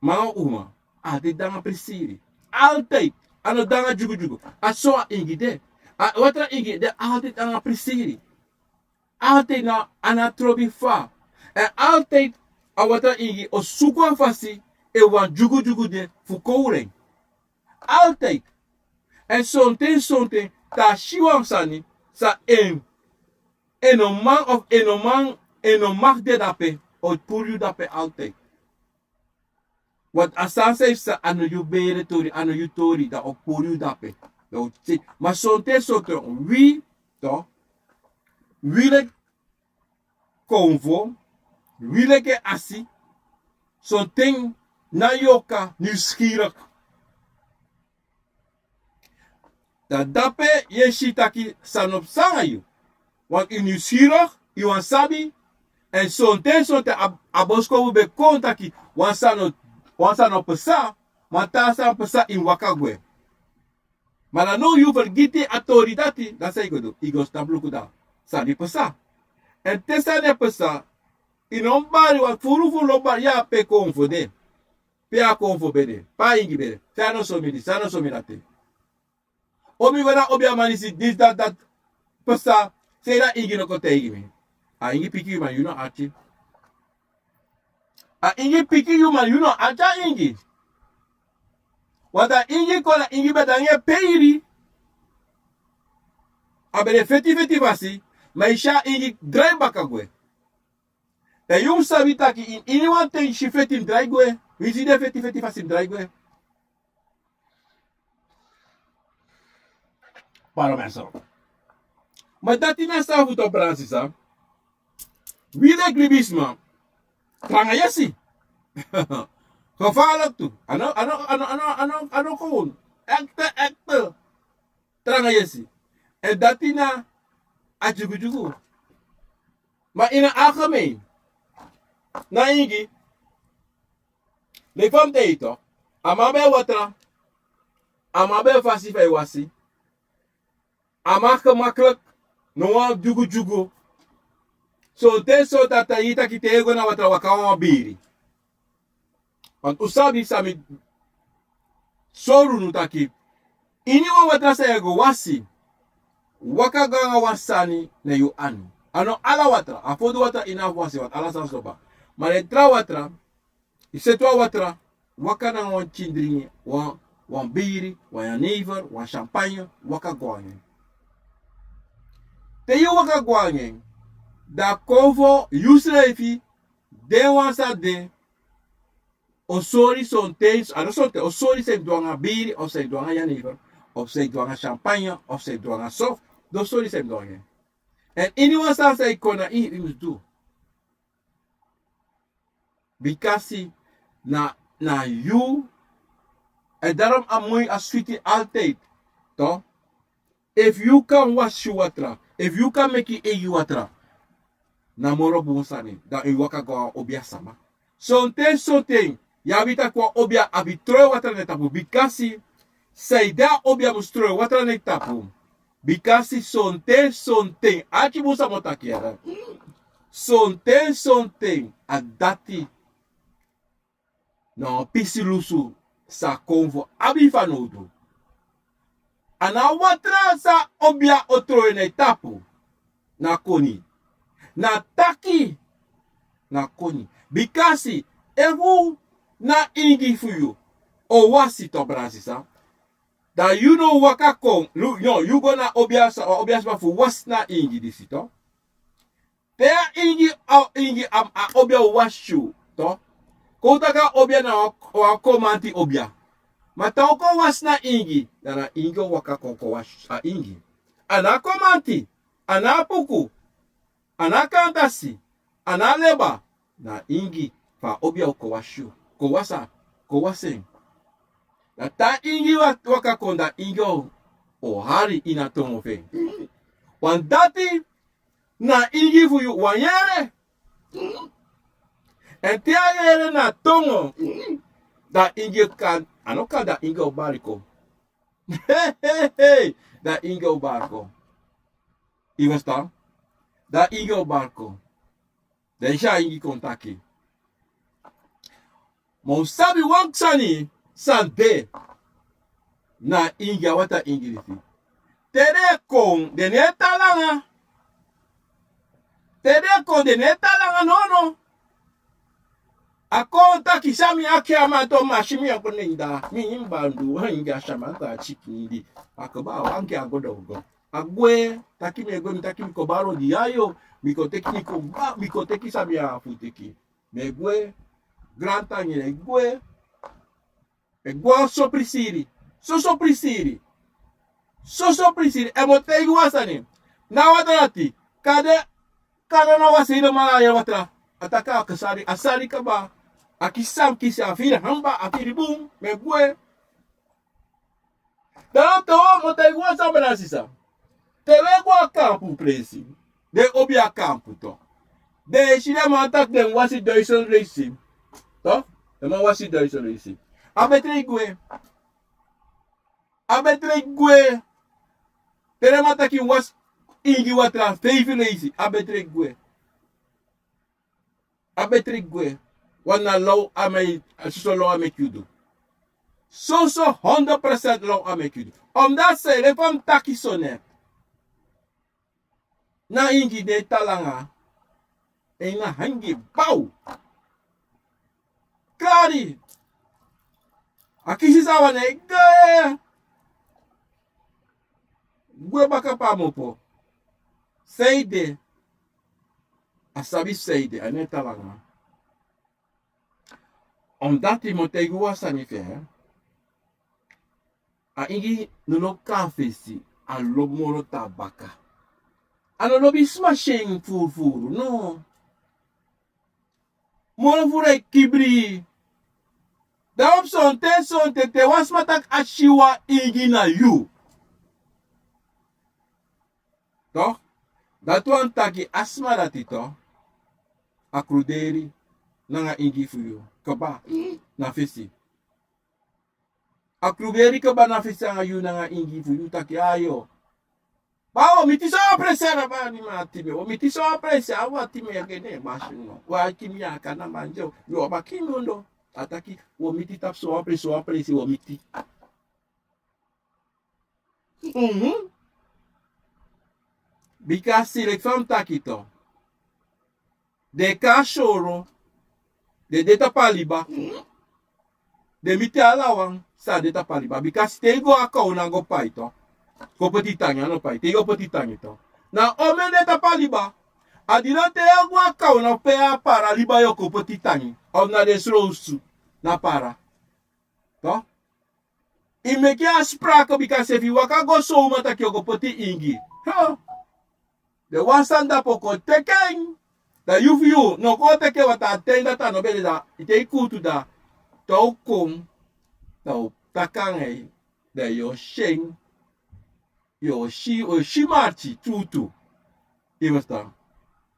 Ma a uma, altijd de nanga prisiri. Altijd. A no de nanga dyugudyugu. A so a ingi de. A watra ingi de altijd nanga prisiri. Altijd na, a no trobi fa. Èn altijd a watra ingi o suku wan fasi, efu wan dyugudyugu de, fu kowru en. Altijd. Èn sonten sonten te a si wan sani san en, en no man of en no man, en no mag de dape, o puru yu dape altijd. Want a sani san yu sabi, a no yu bere tori, a no yu tori, dan o puru yu dape. Dan o teki. Ma sonten sonten wi, tu, wi leki konfo, wi leki asi, sonten na yu o kon nuskirik. Dan dape yu e si taki san no psa nanga yu. Want yu nuskirik, yu wani sabi, èn sonten sonten a, a boskopu ben kon taki wan sani no, wan sani no psa, ma te a sani psa yu mus waka gwe. Ma dan now yu fergiti a tori dati, dan san yu go du, yu go stap luku dan sani psa. Èn te sani e psa, yu no mus bari, want furu furu lo bari, ya pe konfo de. Pe a konfo ben de, pe a ingi ben de, san no so mi disi, san no so mi dati. O mi go na obiaman disi, disi dati dati psa, sei dan ingi no kon taigi mi. A ingi piki yu ma yu no arki. A ingi piki yu ma yu no arki a ingi. Want a ingi kon, a ingi ben de nanga en peiri. A ben de feti feti fasi, ma yu si a ingi drai baka gwe. Dan yu mus sabi taki ini, ini wan ten yu si feti mus drai gwe. Winsi den feti feti fasi mus drai gwe. Pardon, mensen. Ma dati na san fu tu, brada sisa. Wi leki libisma, tranga yesi. Gevaarlijk tu. A no, a no, a no, a no, a no, a no gewoon. Ekte, ekte. Tranga yesi. Èn dati na a dyugudyugu. Ma ini a algemeen, na ingi, leki fa mi taigi yu tu, a man ben e watra, a man ben e fasi fu e wasi, a man gemakkelijk, no wan dyugudyugu. Sonten sonten a taigi yu taki te yu e go na watra, waka wan biri. Want un sabi san mi sori unu taki, ini wan watra san yu e go wasi, waka go nanga wan sani na yu anu. A no ala watra, a fodu watra ini a fu wasi, want ala sani so kaba. Ma den tra watra, yu seti wan watra, waka nanga wan pikin dringi, wan, wan biri, wan jenever, wan champagne, waka go nanga en. Te yu waka go nanga en, dan kon fu yusrefi, den wan san de, o sori sonten, a no sonten, o sori san yu du nanga biri, of san yu du nanga jenever, of san yu du nanga champagne, of san yu du nanga soft, den o sori san yu du nanga en. Èn ini wan sani san e kon na yu, yu mus du. Bikasi na, na yu, èn daarom a moi, a switi altijd, toch? Efu yu kan wasi yu watra, efu yu kan meki yu eigi watra, na moro bun sani, dan yu waka go a wan obia sama. Sonten, sonten, yu abi taki wan obia abi tron watra na en tapu, bikasi Saide a obia mus troi watra na yu tapu? Bikasi sonten sonten, arki bun san mi o taki ya. Sonten sonten a dati na wan pisi lusu sa kon fu abi fanowdu. A na watra san obia o troi na yu tapu. Na koni. Na taki. Na koni. Bikasi efu na ingi fu yu o wasi, to, brada, sisa, dan yu no waka kon, no, yu go na obia sma fu wasi na ingi disi, to. Te a ingi, a ingi, a obia o wasi yu, to. Kon taki a obia na wan komanti obia. Ma te a o kon wasi na ingi, dan na ingi o waka kon kon wasi a ingi. A na komanti, a na puku, a na kantasi, a na leba, na ingi fu a obia o kon wasi yu, kon wasi a, kon wasi en. Dan te a ingi waka kon, dan ingi o hari ini a tongo fu en. Wan dati na ingi fu yu wan yere. Èn te a yere na tongo, dan ingi kan, a no kan, dan ingi o bari kon. Hei, hei, hei. Dan ingi o bari kon. Yu ferstan? Dan ingi o bari kon. Dan yu si a ingi kon taki. Ma un sabi wan sani san de na ingi, a watra ingi disi. Te den kon, den no e tan langa. Te den kon, den no e tan langa, nono. A kon taki san mi aki a man, to, masi mi a go na en dati. Mi ini bandu, a ingi a si a man, a tiki ini. A kaba, a wanki, a go doro. A gwe, taki mi e gwe, mi taki mi kon bari odi ya yo. Mi kon teki, mi kon ba, mi kon teki san mi abi fu teki. Mi e gwe, grantangi, mi e gwe. Mi e gwe so prisiri. Soso prisiri. Soso prisiri. Èn mi o taigi wan sani. Na watra dati. Kande, kande na wasi yu no man a yere watra. A taki a sari, a sari kaba. A kisi san mi kisi, a firi hamba, a firi bun. Mi e gwe. Dan te wan, mi o taigi wan sani, brada, sisa. Te wi e go a kampu presi, den obi a kampu, to. Den e si den man taki den wasi duizend leisi. To? Den man wasi duizend leisi. A betri gwe. A betri gwe. Te den man taki wasi ingi watra feifi leisi. A betri gwe. A betri gwe. Wan na law a meki, soso law a meki yu du. Soso hondro prosent law a meki yu du. Omdati san, leki fa mi taki so, ne, na ingi no e tan langa. Èn na hangi baw. Kari. A kisi san a wani, e gwe. Gwe baka pe a mu opo. Saide. A sabi saide, a no e tan langa. Omdati mi o taigi wan sani fu en. A ingi no lobi kon na fesi, a lobi moro tan na baka. A no lobi sma si en furufuru, no. Moro furu e kibri. Dan opo sonten, sonten te wan sma taki a si wan ingi na yu. To? Dati wani taki a sma dati, to, a kruderi nanga ingi fu yu kaba na fesi. A kruderi kaba na fesi nanga yu nanga ingi fu yu, taki ayo. Ba, wi o miti so wan presi na ba ni ma ati mi. Wi o miti so wan presi, a wi ati mi a gene, ma si no. Wi a ki mi a kana manje, wi o baki nondo. A taki, wi o miti tapu so wan presi, so wan presi, wi o miti. Mhm. Bika si leki fa mi taki, to. Den e kon a soro, den de tapu a liba. Den miti ala wan san de tapu a liba. Bika si te i go a kawna go pai, to, go poti tangi, a no pai. Te i go poti tangi, to, na omeni de tapu a liba. A didon te i go a kawna pe a para liba, yu o go poti tangi. Omdati den srowsu na para. To. I meki a sprake, bika efu i waka go so, uman taki yu o go poti ingi. Ha! Den wan sani dape o kon teki en. Da yu fu yu no kon teki en, want a ten dati a no ben de, da i teki kuutu, da te a o kon, da a o taki anga yu, da yu o si en. Yu o si, yu o si marki tuutuu. Yu e ferstan?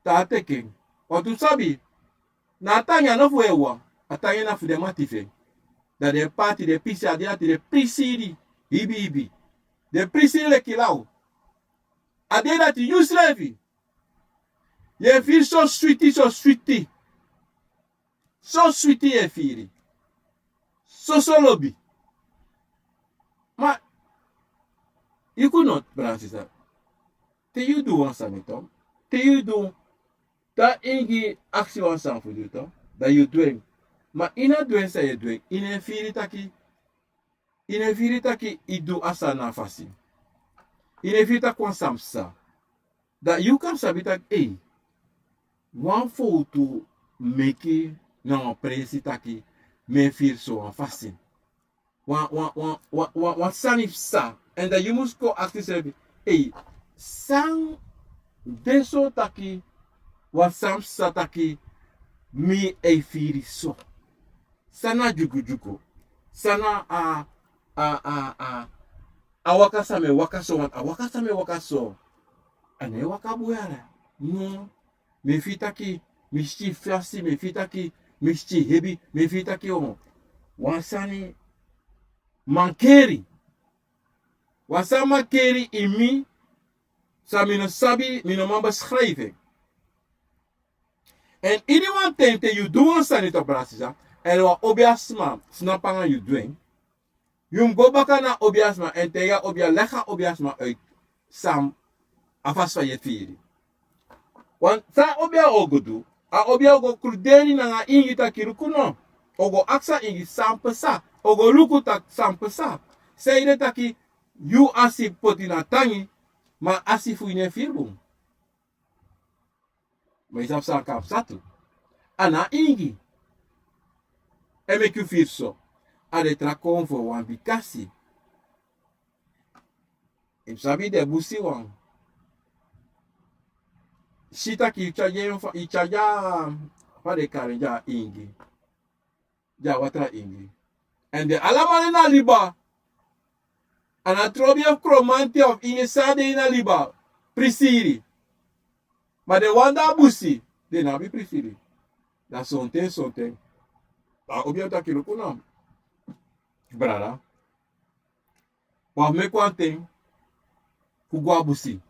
Te a teki en. Want un sabi, na a tangi a no fu en wawan, a tangi na fu den mati fu en. Da den paati, den pisi, a de ati den pisi ini. Hibi hibi. Den prisi leki law. A de dati yu srefi yu e firi so switi, so switi. So switi yu e firi. Soso lobi. Ma yu kunot, brada sisa. Te yu du wan sani to, te yu du, te a ingi aksi wan sani fu du to, dan yu du en. Ma yu no du en san yu e du en, yu no e firi taki, yu no e firi taki yu du a sani na a fasi. Yu no e firi taki wan sani psa. Dan yu kan sabi taki, ei, wan fowtu meki na wan presi taki mi e firi so wan fasi. Wan, wan, wan, wan, wan, wan sani psa. Èn dan yu mus kon aksi yusrefi, ei, san de so taki wan sani psa taki mi e firi so? San na dyugudyugu? San na a, a, a, a, a waka san mi e waka so, want a waka san mi e waka so, a no e waka bun yara. No. Mi e firi taki mi sikin fasi, mi e firi taki mi sikin hebi, mi e firi taki wan, wan sani mankeri. Wan sani mankeri ini mi, san mi no sabi, mi no man beschrijf en. Èn ini wan ten te yu du wan sani, to, brada sisa, èn wan obiasma snapu nanga yu du en, yu mus go baka na a obiasma èn taigi a obia, legi a obiasma uit san a fasi fa yu e firi. Want san a obia o go du, a obia o go kruderi nanga ingi taki luku no. O go aksi a ingi san pasa, o go luku taki san pasa. San ede taki yu asi poti na tangi, ma a asi fu yu no e firi bun. Ma yu sabi san kan psa tu. A na ingi e meki yu firi so. A de tra konfo wan bikasi. Yu mus sabi den busi wan. Si taki yu tyari en fa, yu tyari en fa den kari en, dya ingi. Dya watra ingi. Èn den alamala na liba. A na trobi of kromanti of ingi san de ini a liba prisiri. Ma den wan di a busi, den no abi prisiri. Dan sonten, sonten a obia taki luku no, brada, wi abi meki wan ten fu go a busi,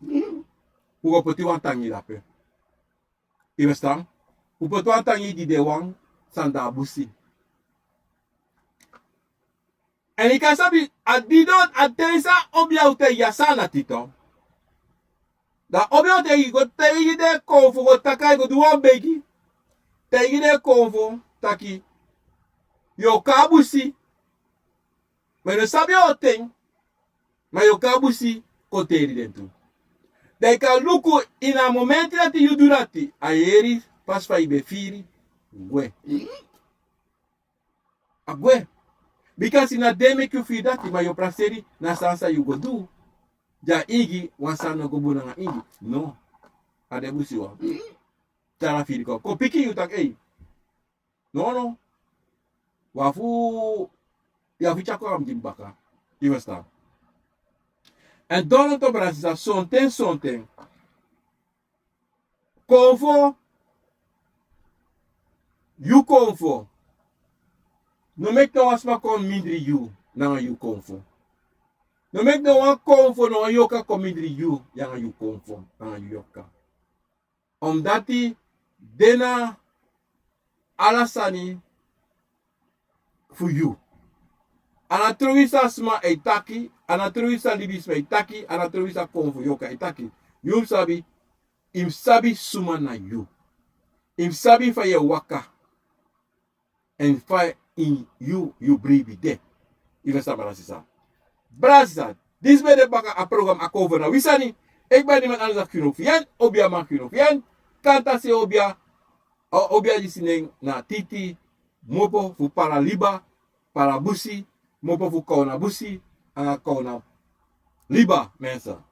fu go poti wan tangi dape. Yu e ferstan? Fu poti wan tangi gi den wan san de a busi. Èn yu kan sabi, a didon, a ten san obia o taigi a sani dati, to. Dan obia o taigi, go taigi den konfo, go taki, go du wan begi. Taigi den konfo taki yu o kon a busi. Ma yu no sabi on ten, ma yu o kon a busi kon teri den tu. Dan yu kan luku, ini a momenti dati yu du dati, a yeri pasi fa yu ben firi gwe. A gwe. Bikasi na den meki yu firi dati, ma yu o prakseri na san san yu go du. Dya ingi, wan sani no go bun nanga ingi. No. A den busi wan tyari a firi kon, kon piki yu taki, ei. No, no. Wan fu, yu abi fu tyari kon a mi gi mi baka. Yu e ferstan? Èn donto, brada sisa, sonten, sonten konfo, yu konfo, no meki no wan sma kon mindri yu nanga yu konfo. No meki no wan konfo, no wan yorka kon mindri yu nanga yu konfo, nanga yu yorka. Omdati den na ala sani fu yu. A no trowe san sma e taki, a no trowe san libisma e taki, a no trowe san konfo yorka e taki. Yu mus sabi, yu mus sabi suma na yu. Yu mus sabi fa yu e waka. Èn fa ini yu, yu bribi de. Yu e ferstan, brada sisa? Brada sisa, disi ben de baka a program A Konfo Na Wi Sani. Eki ben de man anga Kino Fian, obiaman Kino Fian. Kanta se obia, a obia disi nen na Titi, mopo fu Paraliba, Parabusi, mopo fu Kownabusi anga Kownaliba, mensen.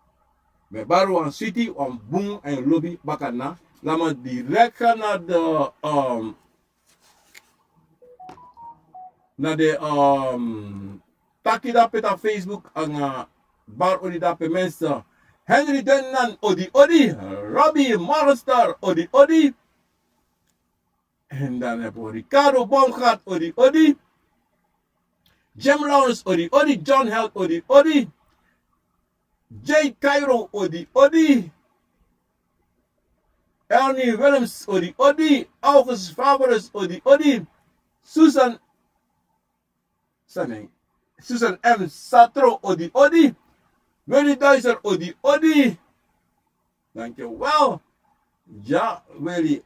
Mi e bari wan switi, wan bun èn lobi bakadina. Laat me direct gaan naar de, ehm, naar de, ehm, taki dape na Facebook anga bari odi dape, mensen. Henry Dennan, odi odi. Robbie Morgenster, odi odi. En dan hebben we Ricardo Baumgart, odi odi. Jim Lawrence odi odi, John Held odi odi, Jay Cairo odi odi, Ernie Williams odi odi, August Favoris odi odi, Susan Sani, Susan M Satro odi odi, Willy Deiser odi odi. Dankjewel. Ja, Willy.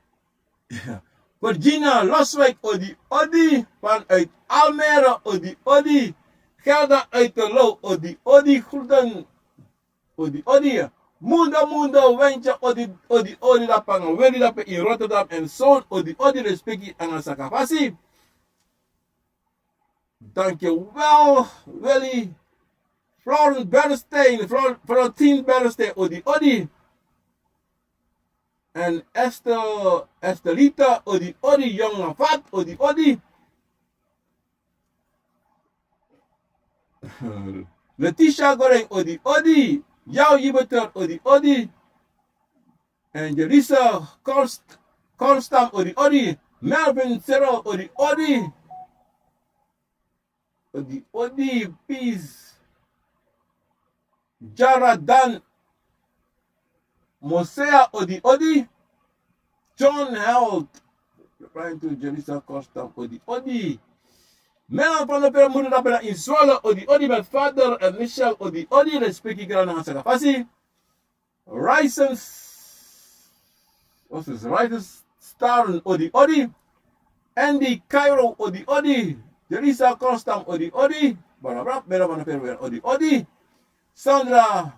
Virginia Loswijk odi odi, vanuit Almere odi odi. Gelda uit de Lou odi odi, groeten odi odi. Mundo Mundo Wentje odi odi odi, dape nanga Willy dape in Rotterdam en Zoon odi odi, respeki nanga sakafasi. Dankjewel, Willy. Florent Bernstein, Flor- Florentine Bernstein odi odi. En Esther, Estelita odi odi, Jonge Fat odi odi. Letitia Goreng odi odi, Yao Yibeter odi odi. Angelisa Korst- Korstam odi odi, Melvin Sero odi odi. Odi odi, Peace. Jaradan Mosea odi odi. John Held, replying to Jerisa Custom odi odi. Melan Panopera Mundo Napera in Zwolle odi odi, met vader en Michel odi odi, respeki grana nanga sakafasi. Rysens, wat is Rysens Starn odi odi. Andy Cairo odi odi. Jerisa Custom odi odi. Barabra Melan Panopera odi odi. Sandra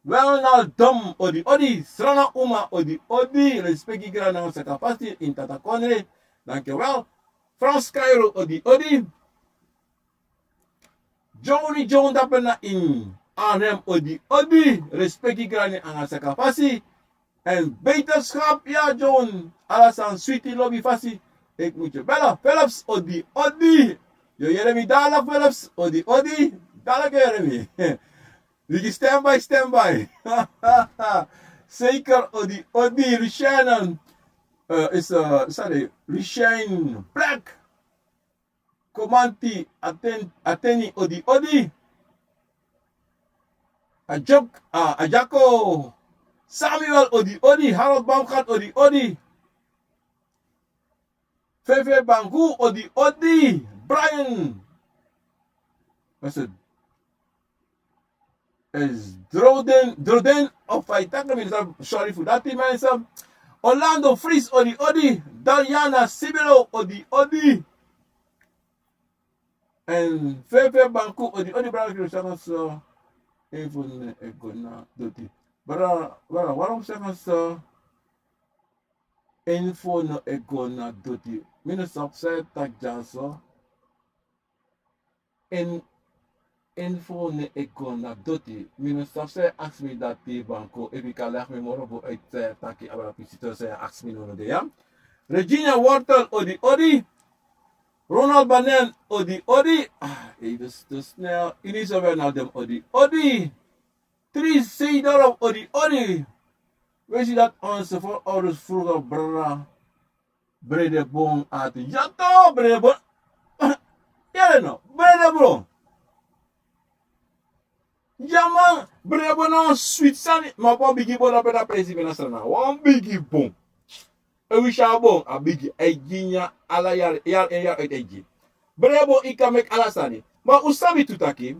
Welnaldom odi odi, Srana Uma odi odi, respeki grana nanga sakafasi in Tata Konre. Dankjewel. Frans Cairo odi odi. Johnny John dape na in Arnhem odi odi, respeki grani nanga sakafasi. En beterschap, ya John, ala sani switi lobi fasi. Ik moet je bellen. Philips odi odi. Yo yere mi dala Philips odi odi. Dala yere mi. Bigi standby, standby. Zeker odi odi, Rishanan. Eh, is, eh, sorry, Rishan Black. Komanti Aten- Ateni odi odi. Ajok, ah, Ajako. Samuel odi odi, Harold Baumgart odi odi. Fefe Bangu odi odi. Brian. Wat is het? Is Droden, Droden of Faitaka, minister, sorry for that, mensen. Orlando Fries odi odi. Dariana Sibilo odi odi. En Fefe Banku odi odi, brada, kiri sanga so. Info no e go na doti. Brada, brada, waarom sanga so? Info no e go na doti. Mi no sabi san e taki dyaso. En info no e go na doti. Mi no sabi san e aksi mi dati, Banko. Efu yu kan legi mi moro bun uit san e taki, abra pisi san e aksi mi no no de ya. Regina Wortel odi odi. Ronald Banen odi odi. Ah, even te snel. Inisa Wijnaldum odi odi. Tri Seedorf odi odi. Weet je dat onze voorouders vroeger, brada, bredebon aten? Ya toch, bredebon. Ya no, bredebon. Ya man, bredebon na wan switi sani. Ma wan bigi bon na pe na presi ben na Sranan. Wan bigi bon. Efu yu si a bon, a bigi, a e gi nyan ala yari, yari en yari uit a e gi. Bredebon, yu kan meki ala sani. Ma un sabi tu taki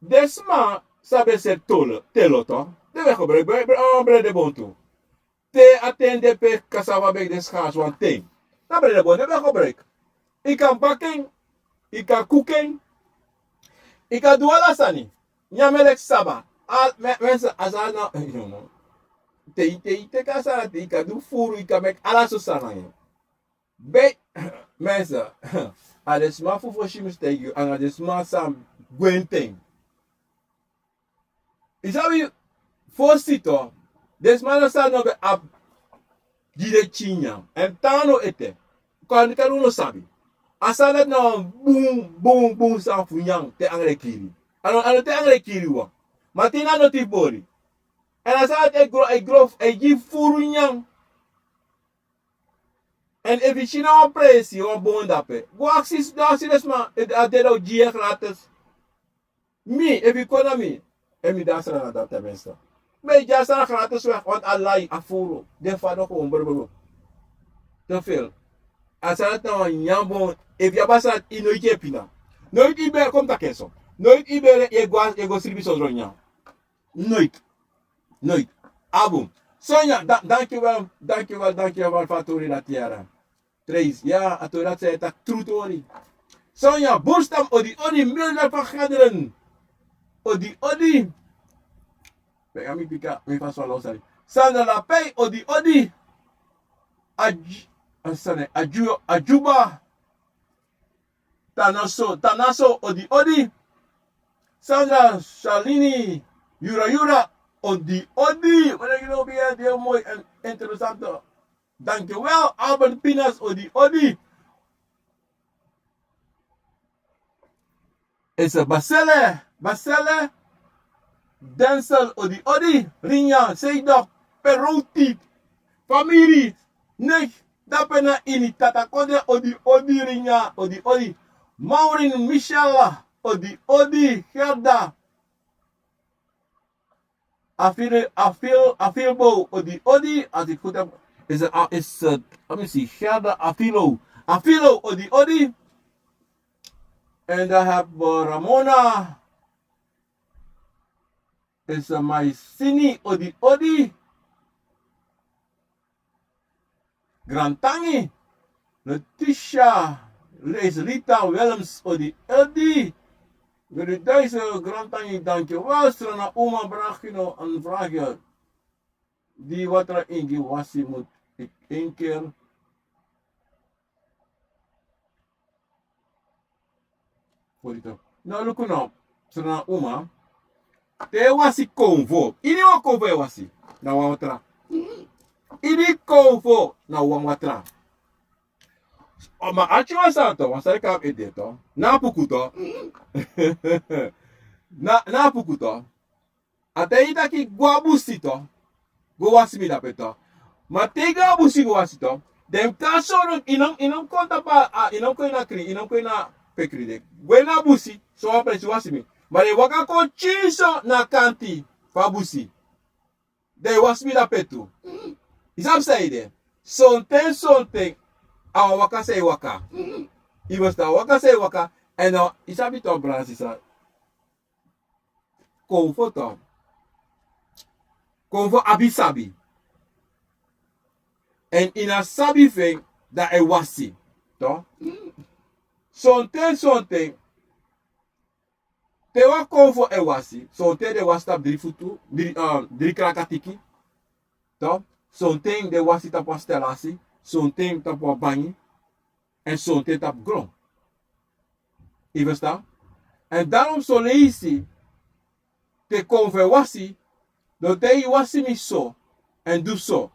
den sma san ben seti tolo, telo tu, den ben gebruik bre- bre- eh, bredebon tu. Te a ten de pe kasava ben de schaars wan ten, na bredebon den ben gebruik. Yu kan baki en, yu kan kuku en, yu kan du ala sani. Nyan meleki saba. Al- me- mensen, a sani na te yu te yu teki a sani, te yu kan du furu, yu kan meki ala sortu sani nanga en. Be- mensen, a den sma fu fosi, mi si taigi yu, anga den sma san gwe en ten. Yu sabi, fosi tu, den sma no sabi no ben abi gi den pikin nyan. En tan no ete. Kon a nika du no sabi. A sani dati na wan bun bun bun sani fu nyan te angre kiri. A no, a no te angre kiri wan. Ma te yu na noti fu bori. En a sani dati e gro, e gro, e gi furu nyan. Èn efu yu si na wan presi wan bon dape, go aksi, dan aksi den sma, a dede o gi yu en gratis. Mi, efu yu kon na mi, èn mi de a Sranan, dan ten minste mi e gi a Sranan gratis weg, want a lai, a furu, den fadon kon brobrobo. Te fil. A Sranan na wan nyan bon. Efu yu abi a Sranan, yu noiti e pina. Noiti yu bere, kon mi taki en so. Noiti yu bere yu e go, yu e go sribi sondro nyan. Noiti. Noiti. Abu. Sonia, danki wel, danki wel, danki wel fu a tori dati yara. Treis, ya, a tori dati san yu e taki, tru tori. Sonia Burstam, odi odi, Mildred van Gederen, odi odi. Bega mi pika, mi fasi wan lawsani. Sandra Lapei, odi odi. Aj-, a sani, Aju-, Ajuba. Tanaso, Tanaso, odi odi. Sandra Shalini, Yura Yura, odi odi. Wat ik nog meer, heel mooi en interessant. Dankjewel, Albert Pinas, odi odi. Is er Basele, Basele. Denzel, odi odi. Rinya, Seidok, Perouti, famiri, Nech, dape na ini Tata Kondre, odi odi, Rinya, odi odi. Maureen, Michelle, odi odi. Gerda, Afil, Afil, Afilbo, odi odi. Als ik goed heb, is er, is er, let me see, Gerda Afilo. Afilo, odi odi. En dan hebben we Ramona. Is er Maisini, odi odi. Grantangi. Letitia, Leiselita Willems, odi odi. Grantangi, dankjewel. Sranan Uma, Bragino, een vraagje. Die watra ingi wasi, moet ik één keer voorzitter. No, luku no. Sranan Uma. Te wasi konfo. Ini wan konfo e wasi. Na wan watra. Ini konfo na wan watra. O, ma a tyari wan sani to, wan sani kan ede to. Na puku to. Na, na puku to. A taigi taki go a busi to, go wasi mi dape to. Ma te i go a busi go wasi to, den kan sori i no, i no kon tapu a, i no kon ini a krin, i no kon ini a pe krin de. Gwe na busi, so wan presi wasi mi. Ma den waka kon tyin so na a kanti fu a busi. Den wasi mi dape tu. I sabi san ede? Sonten, sonten, a wan waka san i waka. I mus na waka san i waka. Èn no, i sabi tu, brada, sisa. Konfo to. Konfo abi sabi. Èn ini a sabi fu en, dan a e wasi. To. Sonten, sonten, te wan konfo e wasi, sonten den wasi tapu dri futu, dri, ah, dri krakatiki. To. Sonten den wasi tapu wan stelasi, sonten tapu wan bangi, èn sonten tapu gron. I ferstan? Èn dan un soleisi, te konfo e wasi, dan te i wasi mi so, èn du so.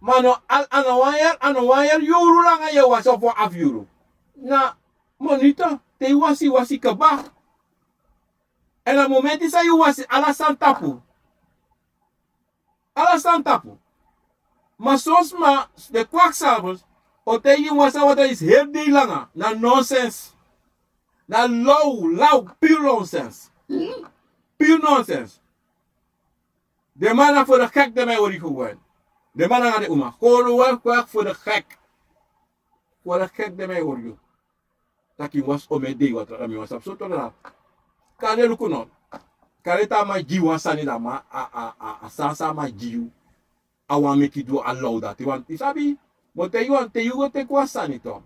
Ma no, a, a no wan yari, a no wan yari yuru langa yu e wasi, of wan afu yuru. Na monito, te i wasi, i wasi kaba. Èn a momenti san yu wasi, ala sani tapu. Ala sani tapu. Ma son sma, den kwaksalvers, o taigi yu wan sani, watra disi heri dei langa, na nonsens. Na law, law, pure nonsens. Pure nonsens. Den man na voor de gek den man e hori gewoon. Den man nanga den uma. Gewoon wel kwak voor de gek. Voor de gek den man e hori yu. Taki wasi omen dei watra, dan mi wani sabi sortu watra. Kande luku no. Kande te a man gi yu wan sani, dan a man, a, a, a, a sani san a man gi yu, a wani meki yu du a law dati. Want i sabi, ma te yu wani, te yu go teki wan sani to,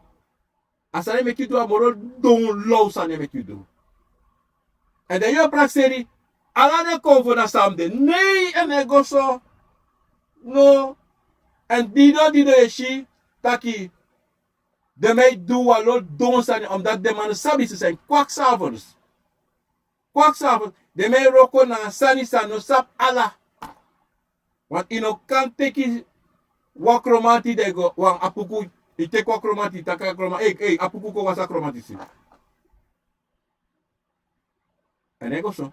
a sani e meki yu du a moro don law sani e meki yu du. Èn dan yu e prakseri, ala den konfo na san de. Nei, a no e go so. No. Èn dido dido yu e si taki den man e du wan lo don sani, omdat den man no sabi, ze zijn kwakzalvers. Kwakzalvers, den man e wroko nanga sani san no sabi ala. Want i no kan teki wan kromanti, dan i go wan apuku, i teki wan kromanti, i taki a kromanti, ei, ei, apuku kon wasi a kromanti si. Èn a e go so.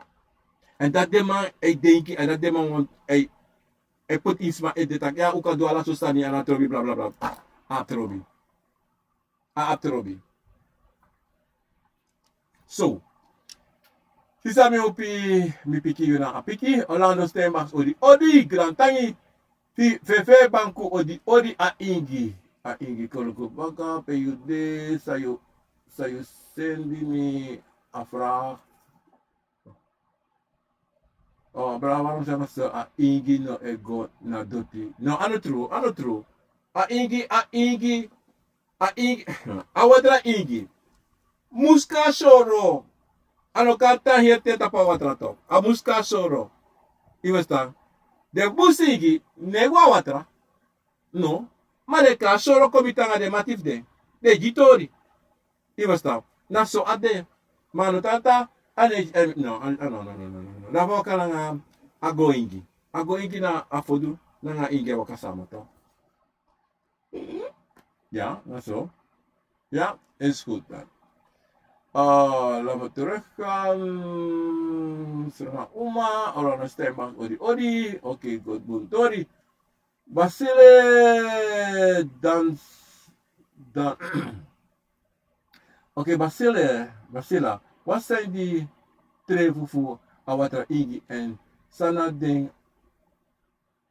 Èn dati den man e denki, èn dati den man wani, e, e poti ini sma ede taki, ya, un kan du ala sortu sani, a no trobi, bla, bla, bla. A trobi. a abi trobi. So, sisa mi upi, mi piki yu na a piki. Orlando Steinbach, odi odi, grantangi. Fi fefe banku, odi odi. A ingi, a ingi koloku baka pe yu de, san yu, san yu sendi mi a vraag. O, brada, waarom zeg maar zo, a ingi no e go na doti? No, a no tru, a no tru. A ingi, a ingi, a ingi, a watra ingi. Muska soro. A no kan tan heri ten tapu a watra tok. A muska soro. Yu e ferstan? Den busi ingi no e go na watra. No. Ma den kan soro kon miti nanga den mati fu den. Den e gi tori. Yu e ferstan? Na so a de. Ma a no tan taki a no e, eh, no, a, a, no, no, no, no, no. Na fu waka nanga a go ingi. A go ingi na a fodu nanga ingi e waka sama tok. Ya, na so. Ya, is goed dan. Ah, laten we teruggaan. Sranga Uma, Orlando Steinbach, odi odi. Oké, goed, bun tori. Basile dan, dan. Oké, Basile, Basila. Wat zijn die trefu fu a watra ingi en san na den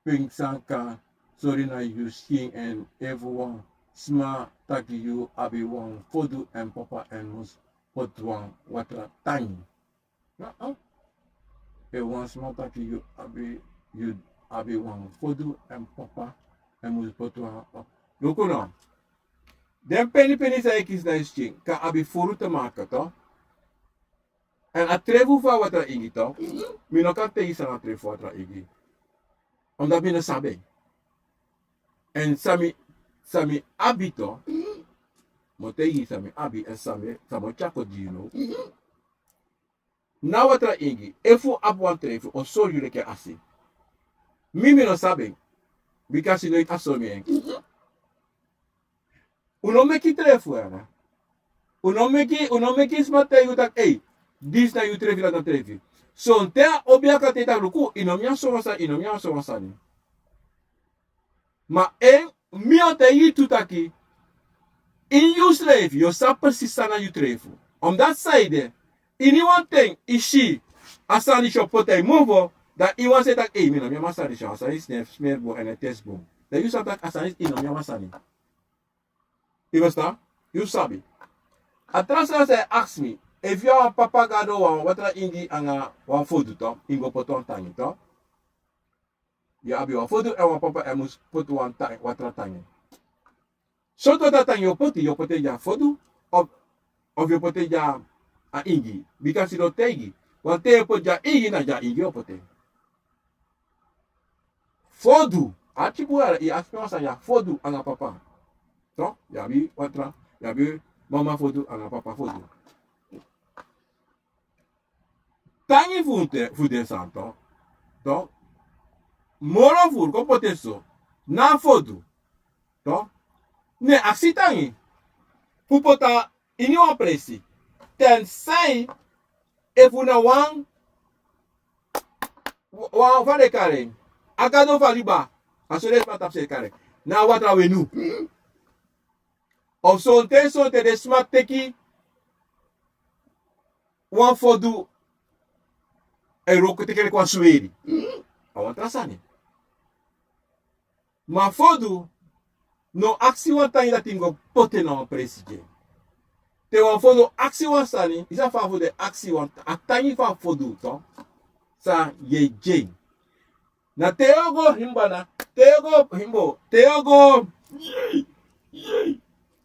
pingsan kan sori na yu skin, en efu wan sma taki yu abi wan fodu en papa en mus poti wan watra tangi. Efu wan sma taki yu abi, yu abi wan fodu en papa en mus poti wan. Luku no. Den peni peni san yu kisi na yu skin kan abi furu te maken, toch? En a trefu fu a watra ingi, toch? Mi no kan taigi san na a trefu fu a watra ingi. Omdat mi no sabi. En san mi, san mi abi, toch? Mi o taigi san mi abi, en san mi, san mi o tyari kon gi yu now. Na a watra ingi, efu a abi wan trefu, a o sori yu leki a si. Mi, mi no sabi. Bika a si no e sori mi en. Un no meki trefu, ya. Un no meki, un no meki sma taigi yu taki, ei, disi na yu trefu, dati na yu trefu. Sonten a obiaman kan taigi taki, luku, yu no mu nyan so wan sani, yu no mu nyan so wan sani. Ma en, mi o taigi yu tu taki, ini yu srefi yu o sabi precies san na yu trefu. Omdat san ede, iniwan ten yu si a sani disi o poti a yu mofo, dan yu wan sani taki, ei, mi no mu nyan a sani disi, a sani smeri bun, en a tesi bun. Dan yu sabi taki a sani, yu no mu nyan a sani. Yu e ferstan? Yu sabi. A tra sani san e aksi mi, efu yu abi wan papa gado, wan watra ingi nanga wan fodu, toch, ingi o poti wan tangi, toch? Yu abi wan fodu en wan papa en mus poti wan ta-, watra tangi. Sortu watra tangi yu o poti, yu o poti en gi a fodu, of, of yu o poti en gi a ingi? Bika a si no taigi. Wan ten yu o poti en gi a ingi, na gi a ingi yu o poti en. Fodu. A tyipu, yu aksi mi wan sani, yu abi fodu nanga papa. Toch? Yu abi watra, yu abi mama fodu nanga papa fodu. Tangi fu den, fu den sani, toch? Toch? Moro furu kon poti en so, na fodu, toch? Ne aksi tangi fu poti a ini wan presi. Tensai efu na wan, wan, fa den e kari en, a gado fu a liba, a so den sma tapu se e kari en, na a watra wenu. Of sonten, sonten den sma teki wan fodu, e wroko teki en leki wan sweri. A wan tra sani. Ma fodu no aksi wan tangi dati yu go poti en na wan presi gi en. Te wan fodu aksi wan sani, yu sabi fa fodu e aksi wan, a tangi fu a fodu, toch, san yu e gi en. Na te yu o go himbo na, te yu o go himbo, te yu o go, yei, yei,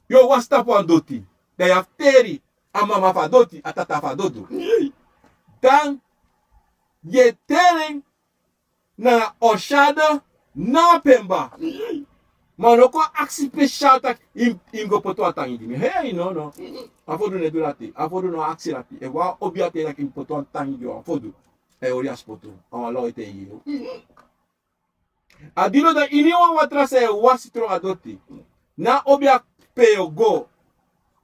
yu o wasi tapu wan doti. Dan yu abi teri, a mama fu a doti, a tata fu a doti. Yei. Dan yu e teri en nanga oshada, na pemba. Yei. Ma yu no kon aksi spesial taki yu, yu go poti wan tangi gi mi. Hei, no, no. A fodu no e du dati. A fodu no aksi dati. Efu wan obiaman taigi yu taki yu poti wan tangi gi wan fodu, a e hori a spotu. A wan law e taigi yu. A dino, dan iniwan watra san e wasi tron a doti, na obiaman pe yu o go,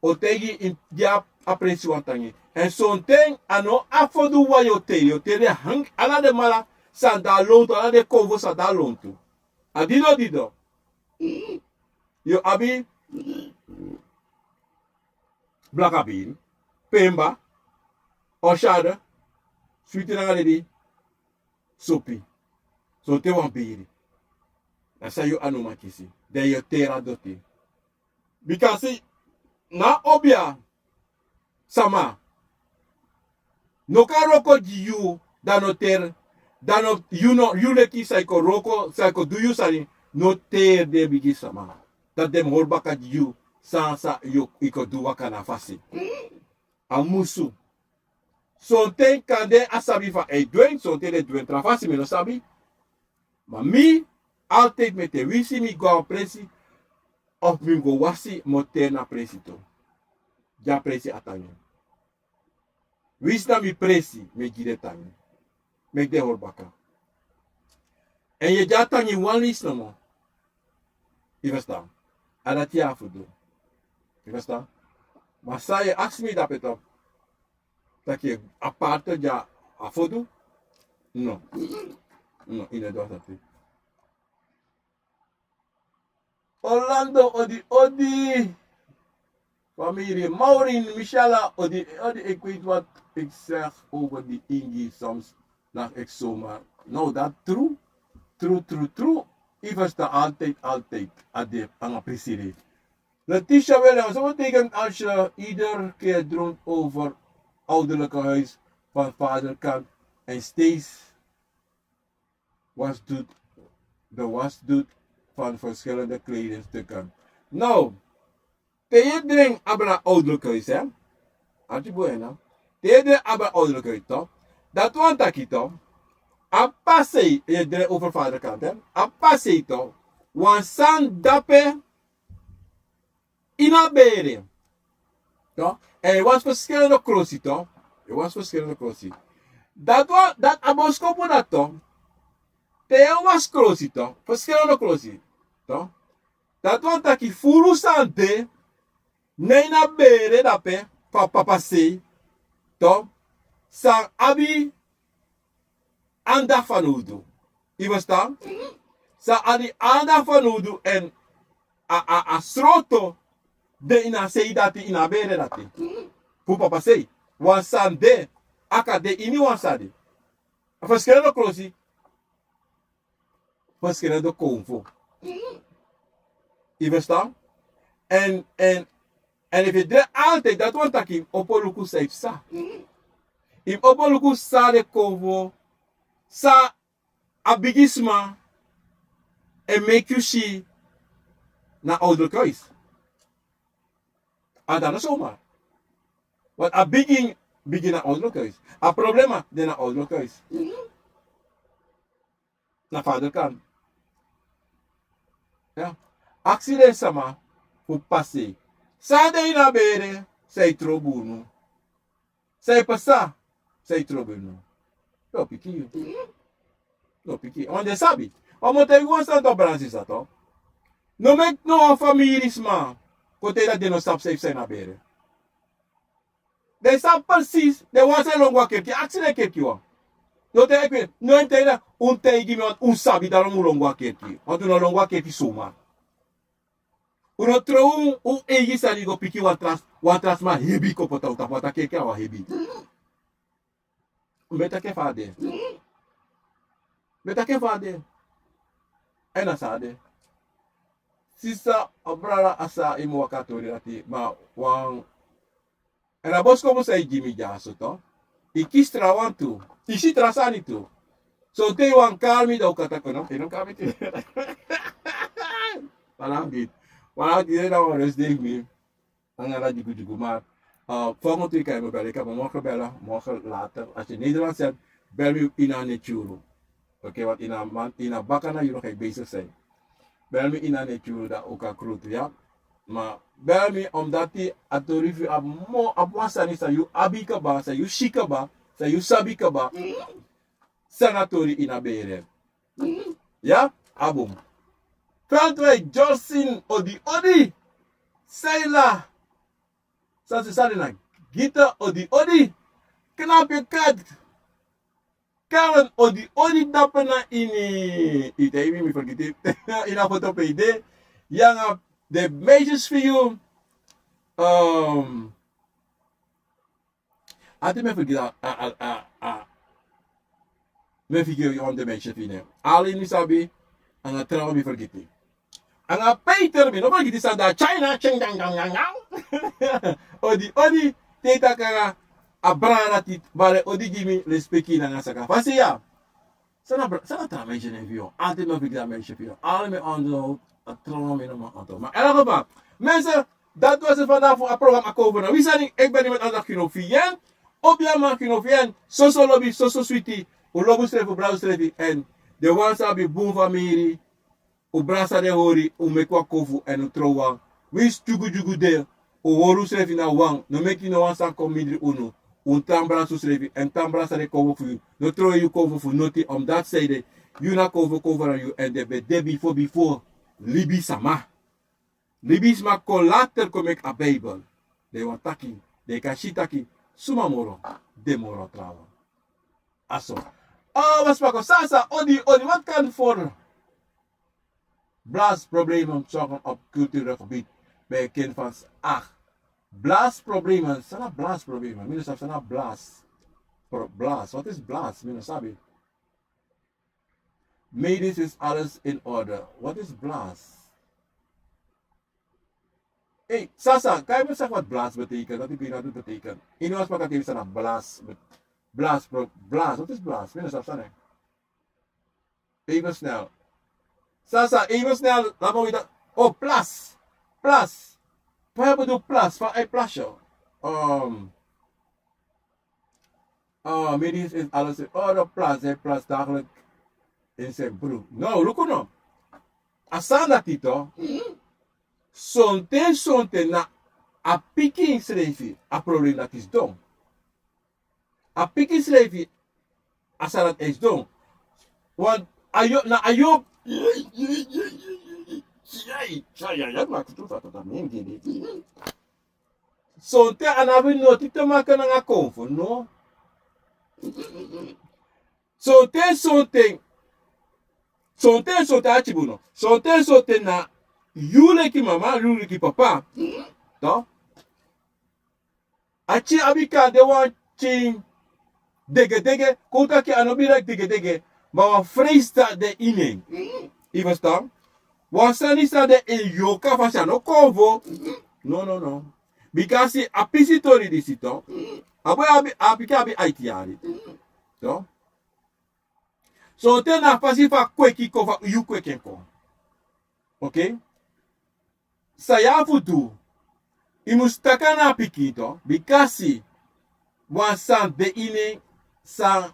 o taigi yu, gi a, a presi wan tangi. Èn sonten a no a fodu wawan yu o teri, yu o teri ala den mala san de na lontu, ala den konfo san de na lontu. A dino dino. Yu abi, blaka biri, pemba, oshade, switi nanga ledi, sopi. Sonten wan biri. Na san yu anu man kisi. Den yu teri a doti. Bikasi na obia sama no kan wroko gi yu, dan no teri, dan no, yu no, yu leki san yu kon wroko, san yu kon du yu sani, no teri den bigi sama. Dan den mus hori baka gi yu san san yu kon du waka na fasi. A musu. Sonten kande a sabi fa a e du en, sonten den du en tra fasi, mi no sabi. Ma mi, altijd mi e teki, winsi mi go a wan presi, of mi mus go wasi, mi o teri na presi tu. Gi a presi a tangi. Winsi na mi presi, mi e gi den tangi. Meki den hori baka. Èn yu e gi a tangi wan leisi nomo. Yu ferstan? A dati yu abi fu du. Yu ferstan? Ma san yu e aksi mi dape, taki a parti di a foto. No. No, yu no e du a sani. Orlando, odi odi. Famiri Maureen, Michelle, odi odi. Ik weet wat ik zeg over die Ingi. Soms lach ik zomaar. No, dat true. True, true, true. Yu ferstan, altijd, altijd a de anga prisiri. Letitia Williams, wat betekent als je iedere keer droomt over ouderlijke huis van vaderkant en steeds was doet, de was doet van verschillende kledingstukken? No, te yu dringi abra ouderlijk huis, hè? Arti buena. Te yu dringi abra ouderlijk huis, toch? Dat wan taki, toch? A pasei, yu dringi over vaderkant, hè? A pasei, toch? Wan sani dape ini a bere. Toch? Èn yu wasi verschillende krosi, toch? Yu wasi verschillende krosi. Dat wan, dat a boskopu dati, toch? Te yu wasi krosi, toch? Verschillende krosi, toch? Dat wan taki furu sani de na ini a bere dape fu a papa sei, toch? San abi anda fanowdu. Yu ferstan? San abi anda fanowdu èn a, a, a sroto de ini a sei dati, ini a bere dati. Fu papa sei. Wan sani de, a kan de ini wan sani. A verschillende krosi, verschillende konfo. Yu ferstan? Èn, èn, èn efu yu dringi altijd, dati wan taki yu mus opo luku san yu psa. Yu mus opo luku san den konfo, san a bigisma e meki yu si na ouderlijk huis. A dati no zomaar. Want a bigin, bigin na ouderlijk huis. A problema de na ouderlijk huis. Na vaderkant. Ya. Aksi den sama fu pasei. San de ini a bere, san yu trobi unu. San yu pasa, san yu trobi unu. No piki yu. No piki. Wan den sabi. Wan mi o taigi wan sani, toch, brada, sisa, toch? No meki no wan famiri sma kon taigi dati den no sabi san yu psa ini a bere. Den sabi presis, den wan san e lon go a kerki, aksi den kerki wan. No taigi mi, no en taigi dati un taigi mi, want un sabi dati un mu lon go a kerki. Want un no lon go a kerki suma. Un no tron un, un eigi sani go piki wan tra, wan tra sma hebi kon poti a un tapu, want a kerki a wan hebi. Mi e taki en fa a de. Mi e taki en fa a de. Èn na so a de. Sisa, a brada, a sa yu mu waka a tori dati, ma wan, èn a boskopu san yu gi mi dyaso, toch? Yu kisi trawan tu. Yu si tra sani tu. Sonten yu wani kari mi, dan un kan taki no, yu no kari mi tu. Wan a gi, wan a gi, dan wan rest dei gi mi. Anga na dyugudyugu, maar, eh, volgende week kan je me bellen. Ik heb me morgen bellen, morgen later. Als je Nederlands hebt, bel me in aan Netjuru. Oké, want in een man, in een bakken naar jullie ga ik bezig zijn. Bel me in aan Netjuru, dat ook al groot, ja. Maar bel me omdat die atorifi a mo, a mo sani san yu abi kaba, san yu si kaba, san yu sabi kaba. San na tori ini a bere. Ya, a bun. Veldwijk, Jocelyn, odi, odi. Seila. Sasi Salina. Gita, odi, odi. Knapi Kat. Karen, odi, odi. Dape na ini. Ite, imi mi fergiti. Ini a foto pe yu de. Yu anga den meisjes fu yu. Ehm, Ati mi e fergiti a, a, a, a, a, mi e fergiti yu on de mensi fu yu nen. Ala ini sabi, anga trawan mi fergiti. Anga Peter mi no fergiti san de na China, ching, gang, gang, gang, gang. Odi, odi, te yu taki anga a brada ati, bari odi gi mi, respeki nanga saka. Fasi ya. San na bra-, san na tra mensi nen fu yu. Ati mi e fergiti a mensi fu yu. Ala mi e onthou, a trawan mi no man onthou. Ma in elk geval, mensen, dat was het vandaag voor het programma Akovo na wi sani. Ik ben iemand anders, Kino Fien. Obiaman, Kino Fien. Soso lobi, soso switi. Un lobi unsrefi, un brada unsrefi. En den wan san abi bun famiri, un brada san den hori, un meki wan kofu èn un trow wan. Winsi dyugudyugu de, un hori unsrefi na wan, no meki no wan sani kon mindri unu. Un tan brada unsrefi, èn tan brada san den kofu fu yu. No trow yu kofu fu noti, omdat sei de, yu na kofu, kofu na yu, èn den ben de bifo, bifo libisma. Libisma kon later kon meki a Bijbel. Den wani taki, den kan si taki, suma moro, den moro trawan. A so. Oh, wat sprak ons? Sasa, odi, odi, wat kan voor blaasproblemen zorgen op cultureel gebied bij een kind van acht? Blaasproblemen, san na blaasproblemen? Mi no sabi san na blaas. Pro-, blaas, wat is blaas? Mi no sabi. Medisch is alles in orde. Wat is blaas? Hey, Sasa, kan je me zeggen wat blaas betekent? Dat ik weet wat het betekent. In was pakati sana blaas. Blaas, bro. Blaas, wat is blaas? Mi no sabi san. Even snel. Sasa, even snel. Laat me weten. Oh, plas. Plas. Wat hebben we plas? Van een plasje. Um, oh, medisch is alles in orde. Plas, hij plas dagelijks in zijn broek. No, luku no. A sani dati tu. Sonten, sonten na a pikin srefi a problem dati sidon. A pikin srefi a sani dati e sidon. Want a yo, na a yo. Sonten a no abi noti te maken nanga konfo, no. Sonten, sonten. Sonten, sonten a tyibu no. Sonten, sonten na yu leki mama, yu leki papa. Toch? A tyi abi kan de wan tyi degedege, kon taki a no ben leki degedege, ma wan freisi san de ini en. Yu ferstan? Wan sani san de ini yorka, fasi a no konfo. No, no, no. Bikasi a pisi tori disi tu. A boi abi, a pikin abi aiti yari. Toch? Sonten na fasi fu a kweki kon, fa yu kweki en kon. Oké? San yu abi fu du, yu mus taki na a pikin tu, bikasi wan sani de ini en san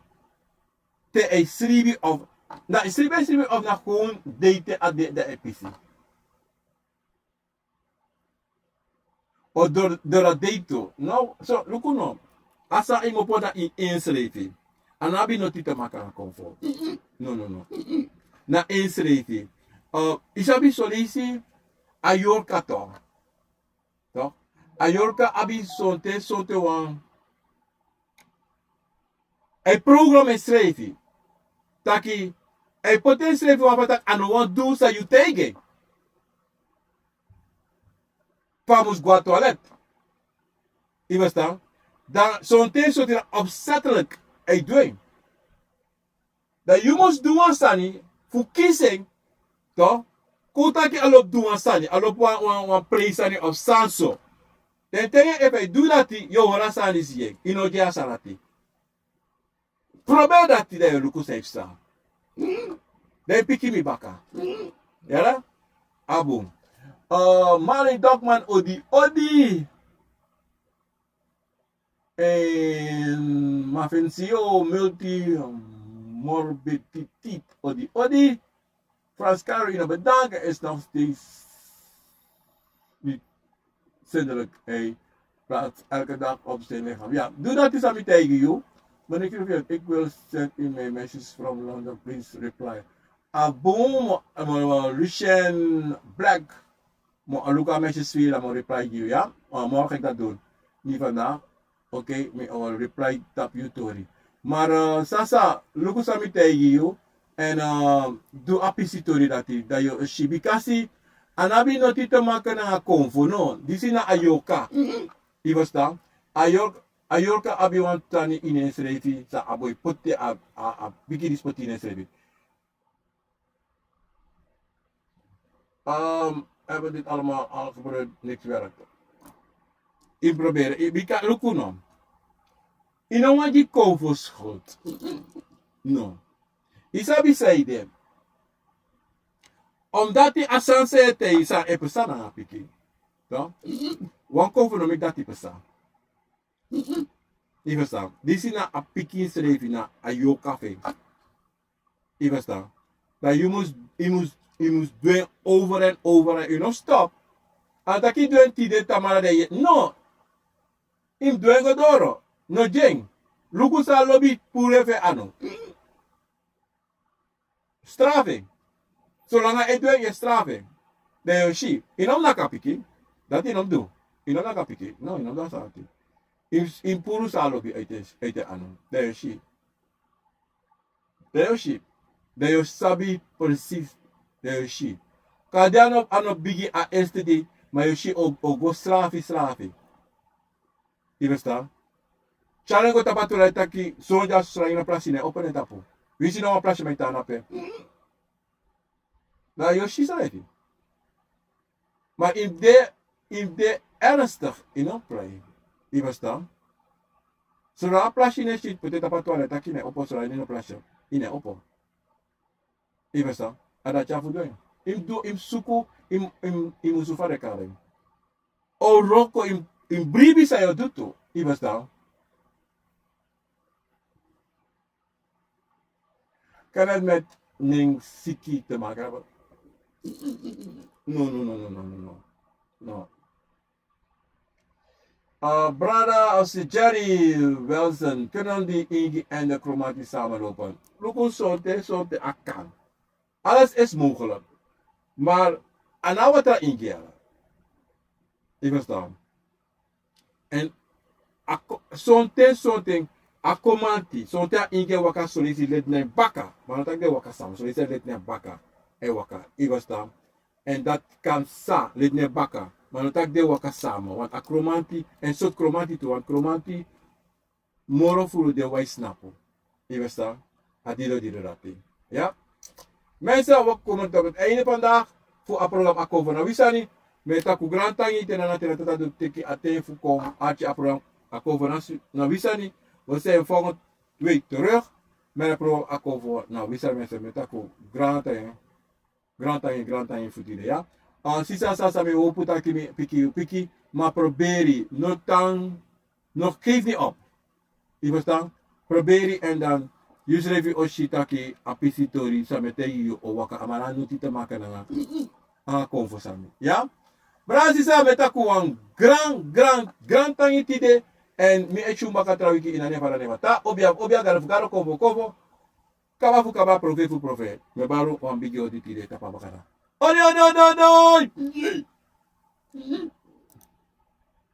te a e sribi of, na a e sribi, a e sribi of na kon dei te a de, de a e pisi. O doro, doro a dei tu. No, so, luku no. A sani e mus poti na ini ensrefi. A no abi noti te maken nanga konfo. No, no, no. Na ensrefi. Uh, yu sabi son leisi a yorka tu. Toch? A yorka abi sonten, sonten wan. A e program ensrefi. Taki, a e poti ensrefi wan fa taki a no wani du san yu taigi en. Fa a mus go na toilet. Yu ferstan? Dan sonten, sonten na opzettelijk a e du en. Dan yu mus du wan sani fu kisi en, toch? Kon taki a lobi du wan sani, a lobi wan, wan, wan prei sani of sani so. Den ten efu a e du dati, yu o hori a sani disi, yu no gi a sani dati. Probeer dati, dan yu o luku san yu e psa. Dan yu piki mi baka. Yere? A bun. Uh, Marley Dogman, odi, odi. En Mafensio Multi Morbiditeit, odi, odi. Frans Carolina, bedankt. Hij is nog steeds niet zindelijk. Hij praat elke dag op zijn lichaam. Ja, doe dat eens aan mijn tegen you. Meneer Kirfield, ik wil send in mijn message from London. Please reply. A bun, mo, mo, mo, Lucien Black. Mo, a luku a message fu yu, dan mi o reply gi yu, ya? Uh, morgen ga ik dat doen. Niet vandaag. Oké, mi o reply tapu yu tori. Maar, uh, Sasa, luku san mi taigi yu. En, uh, du a pisi tori dati, dan yu o si. Bikasi a no abi noti te maken nanga konfo, no. Disi na a yorka. Yu ferstan? A yorka. A yorka abi wan sani ini ensrefi san a boi poti, a, a, a pikin disi poti ini ensrefi. Um, hebben dit allemaal al gebeurd, niks werkt. In proberen, in, bika luku no. In no wan gi kon fu schuld. No. I sabi san i de. Omdat i a sani san e te i san e pesa na a pikin. No? Wan kon fu no meki dati pesa. I verstaan? Disi na a pikin srefi na a yorka fu en. I verstaan? Dan yu mus, yu mus, yu mus du en over en over en yu no stop. A taki du en tide tamara den yet. No. Yu mus du en go doro. No gi en. Luku san a lobi puru en fu en anu. Strafu en. Solanga e du en yu e strafu en. Dan yu o si. Yu no mus naki a pikin. Dati yu no mus du. Yu no mus naki a pikin. No, yu no mus du a sani dati. Yu mus, yu mus puru san a lobi uit en, uit en anu. Dan yu o si. Dan yu o si. Dan yu o sabi precies. Dan yu o si. Kande a no, a no bigi a eerste dei, ma yu o si o, o go srafi, srafi. I verstaan? Tyari en go tapu a toli, a e taki, son dya sosra ini a plasi, ne opo den tapu. Winsi na wan plasi, ma i tan na pe. Dan yu o si srefi. Ma yu mus de, yu mus de ernstig, yu no mus plei. I verstaan? Sodra a plasi ne si, poti en tapu a toli, a e taki ne opo, sodra ini a plasi, yu ne opo. I verstaan? A dati a fu du en. Yu mus du, yu mus suku, yu mus, yu mus, yu mus sufa den kari. O wroko yu mus, yu mus bribi san yu o du tu. I verstaan? Kan het met nen siki te maken hebben? No, no, no, no, no, no, no. No. Uh, brada, als Jerry Wilson, kunnen die ingi en de chromatie samenlopen? Luku, sonten, sonten a kan. Alles is mogelijk. Maar a no watra ingi. I verstaan? En a ko-, sonten, sonten, a chromatie, sonten a ingi e waka soleisi leti na en baka. Ma a no taki den e waka sama, soleisi leti na en baka e waka. I verstaan? En dati kan sa, leti na en baka. Ma a no taki den e waka sama. Want a chromatie, en sortu chromatie tu, want chromatie moro furu den wan e snapu. I verstaan? A diri diri dati. Ya? Mensen, we komen tot het einde vandaag fu a program Akomfo na wi sani. Mi e taki un grantangi te na na te na tata du teki a ten fu kon arki a program Akomfo na si-, na wi sani. We zijn volgende week terug met het program Akomfo na wi sani. Mensen, mi e taki un grantangi. Grantangi, grantangi fu tide, ya. A, sisa, sasa, mi hopu taki mi piki, piki, ma proberi, no tan, no geef niet op. I verstaan? Proberi en dan, yusrefi o si taki a pisi tori, san mi e taigi yu o waka, a man noti te maken nanga. A kon fu sani. Ya? Brada, sisa, mi e taki un wan gran, gran, grantangi tide, en mi e tyun baka tra wiki ini a nen fu Gado, nen fu Gado, obia, obia, Gado fu Gado, Akomfo fu Akomfo. Kaba fu kaba, profeti fu profeti. Mi e bari un wan bigi odi tide tapu a bakra. Odi, odi, odi, odi, odi!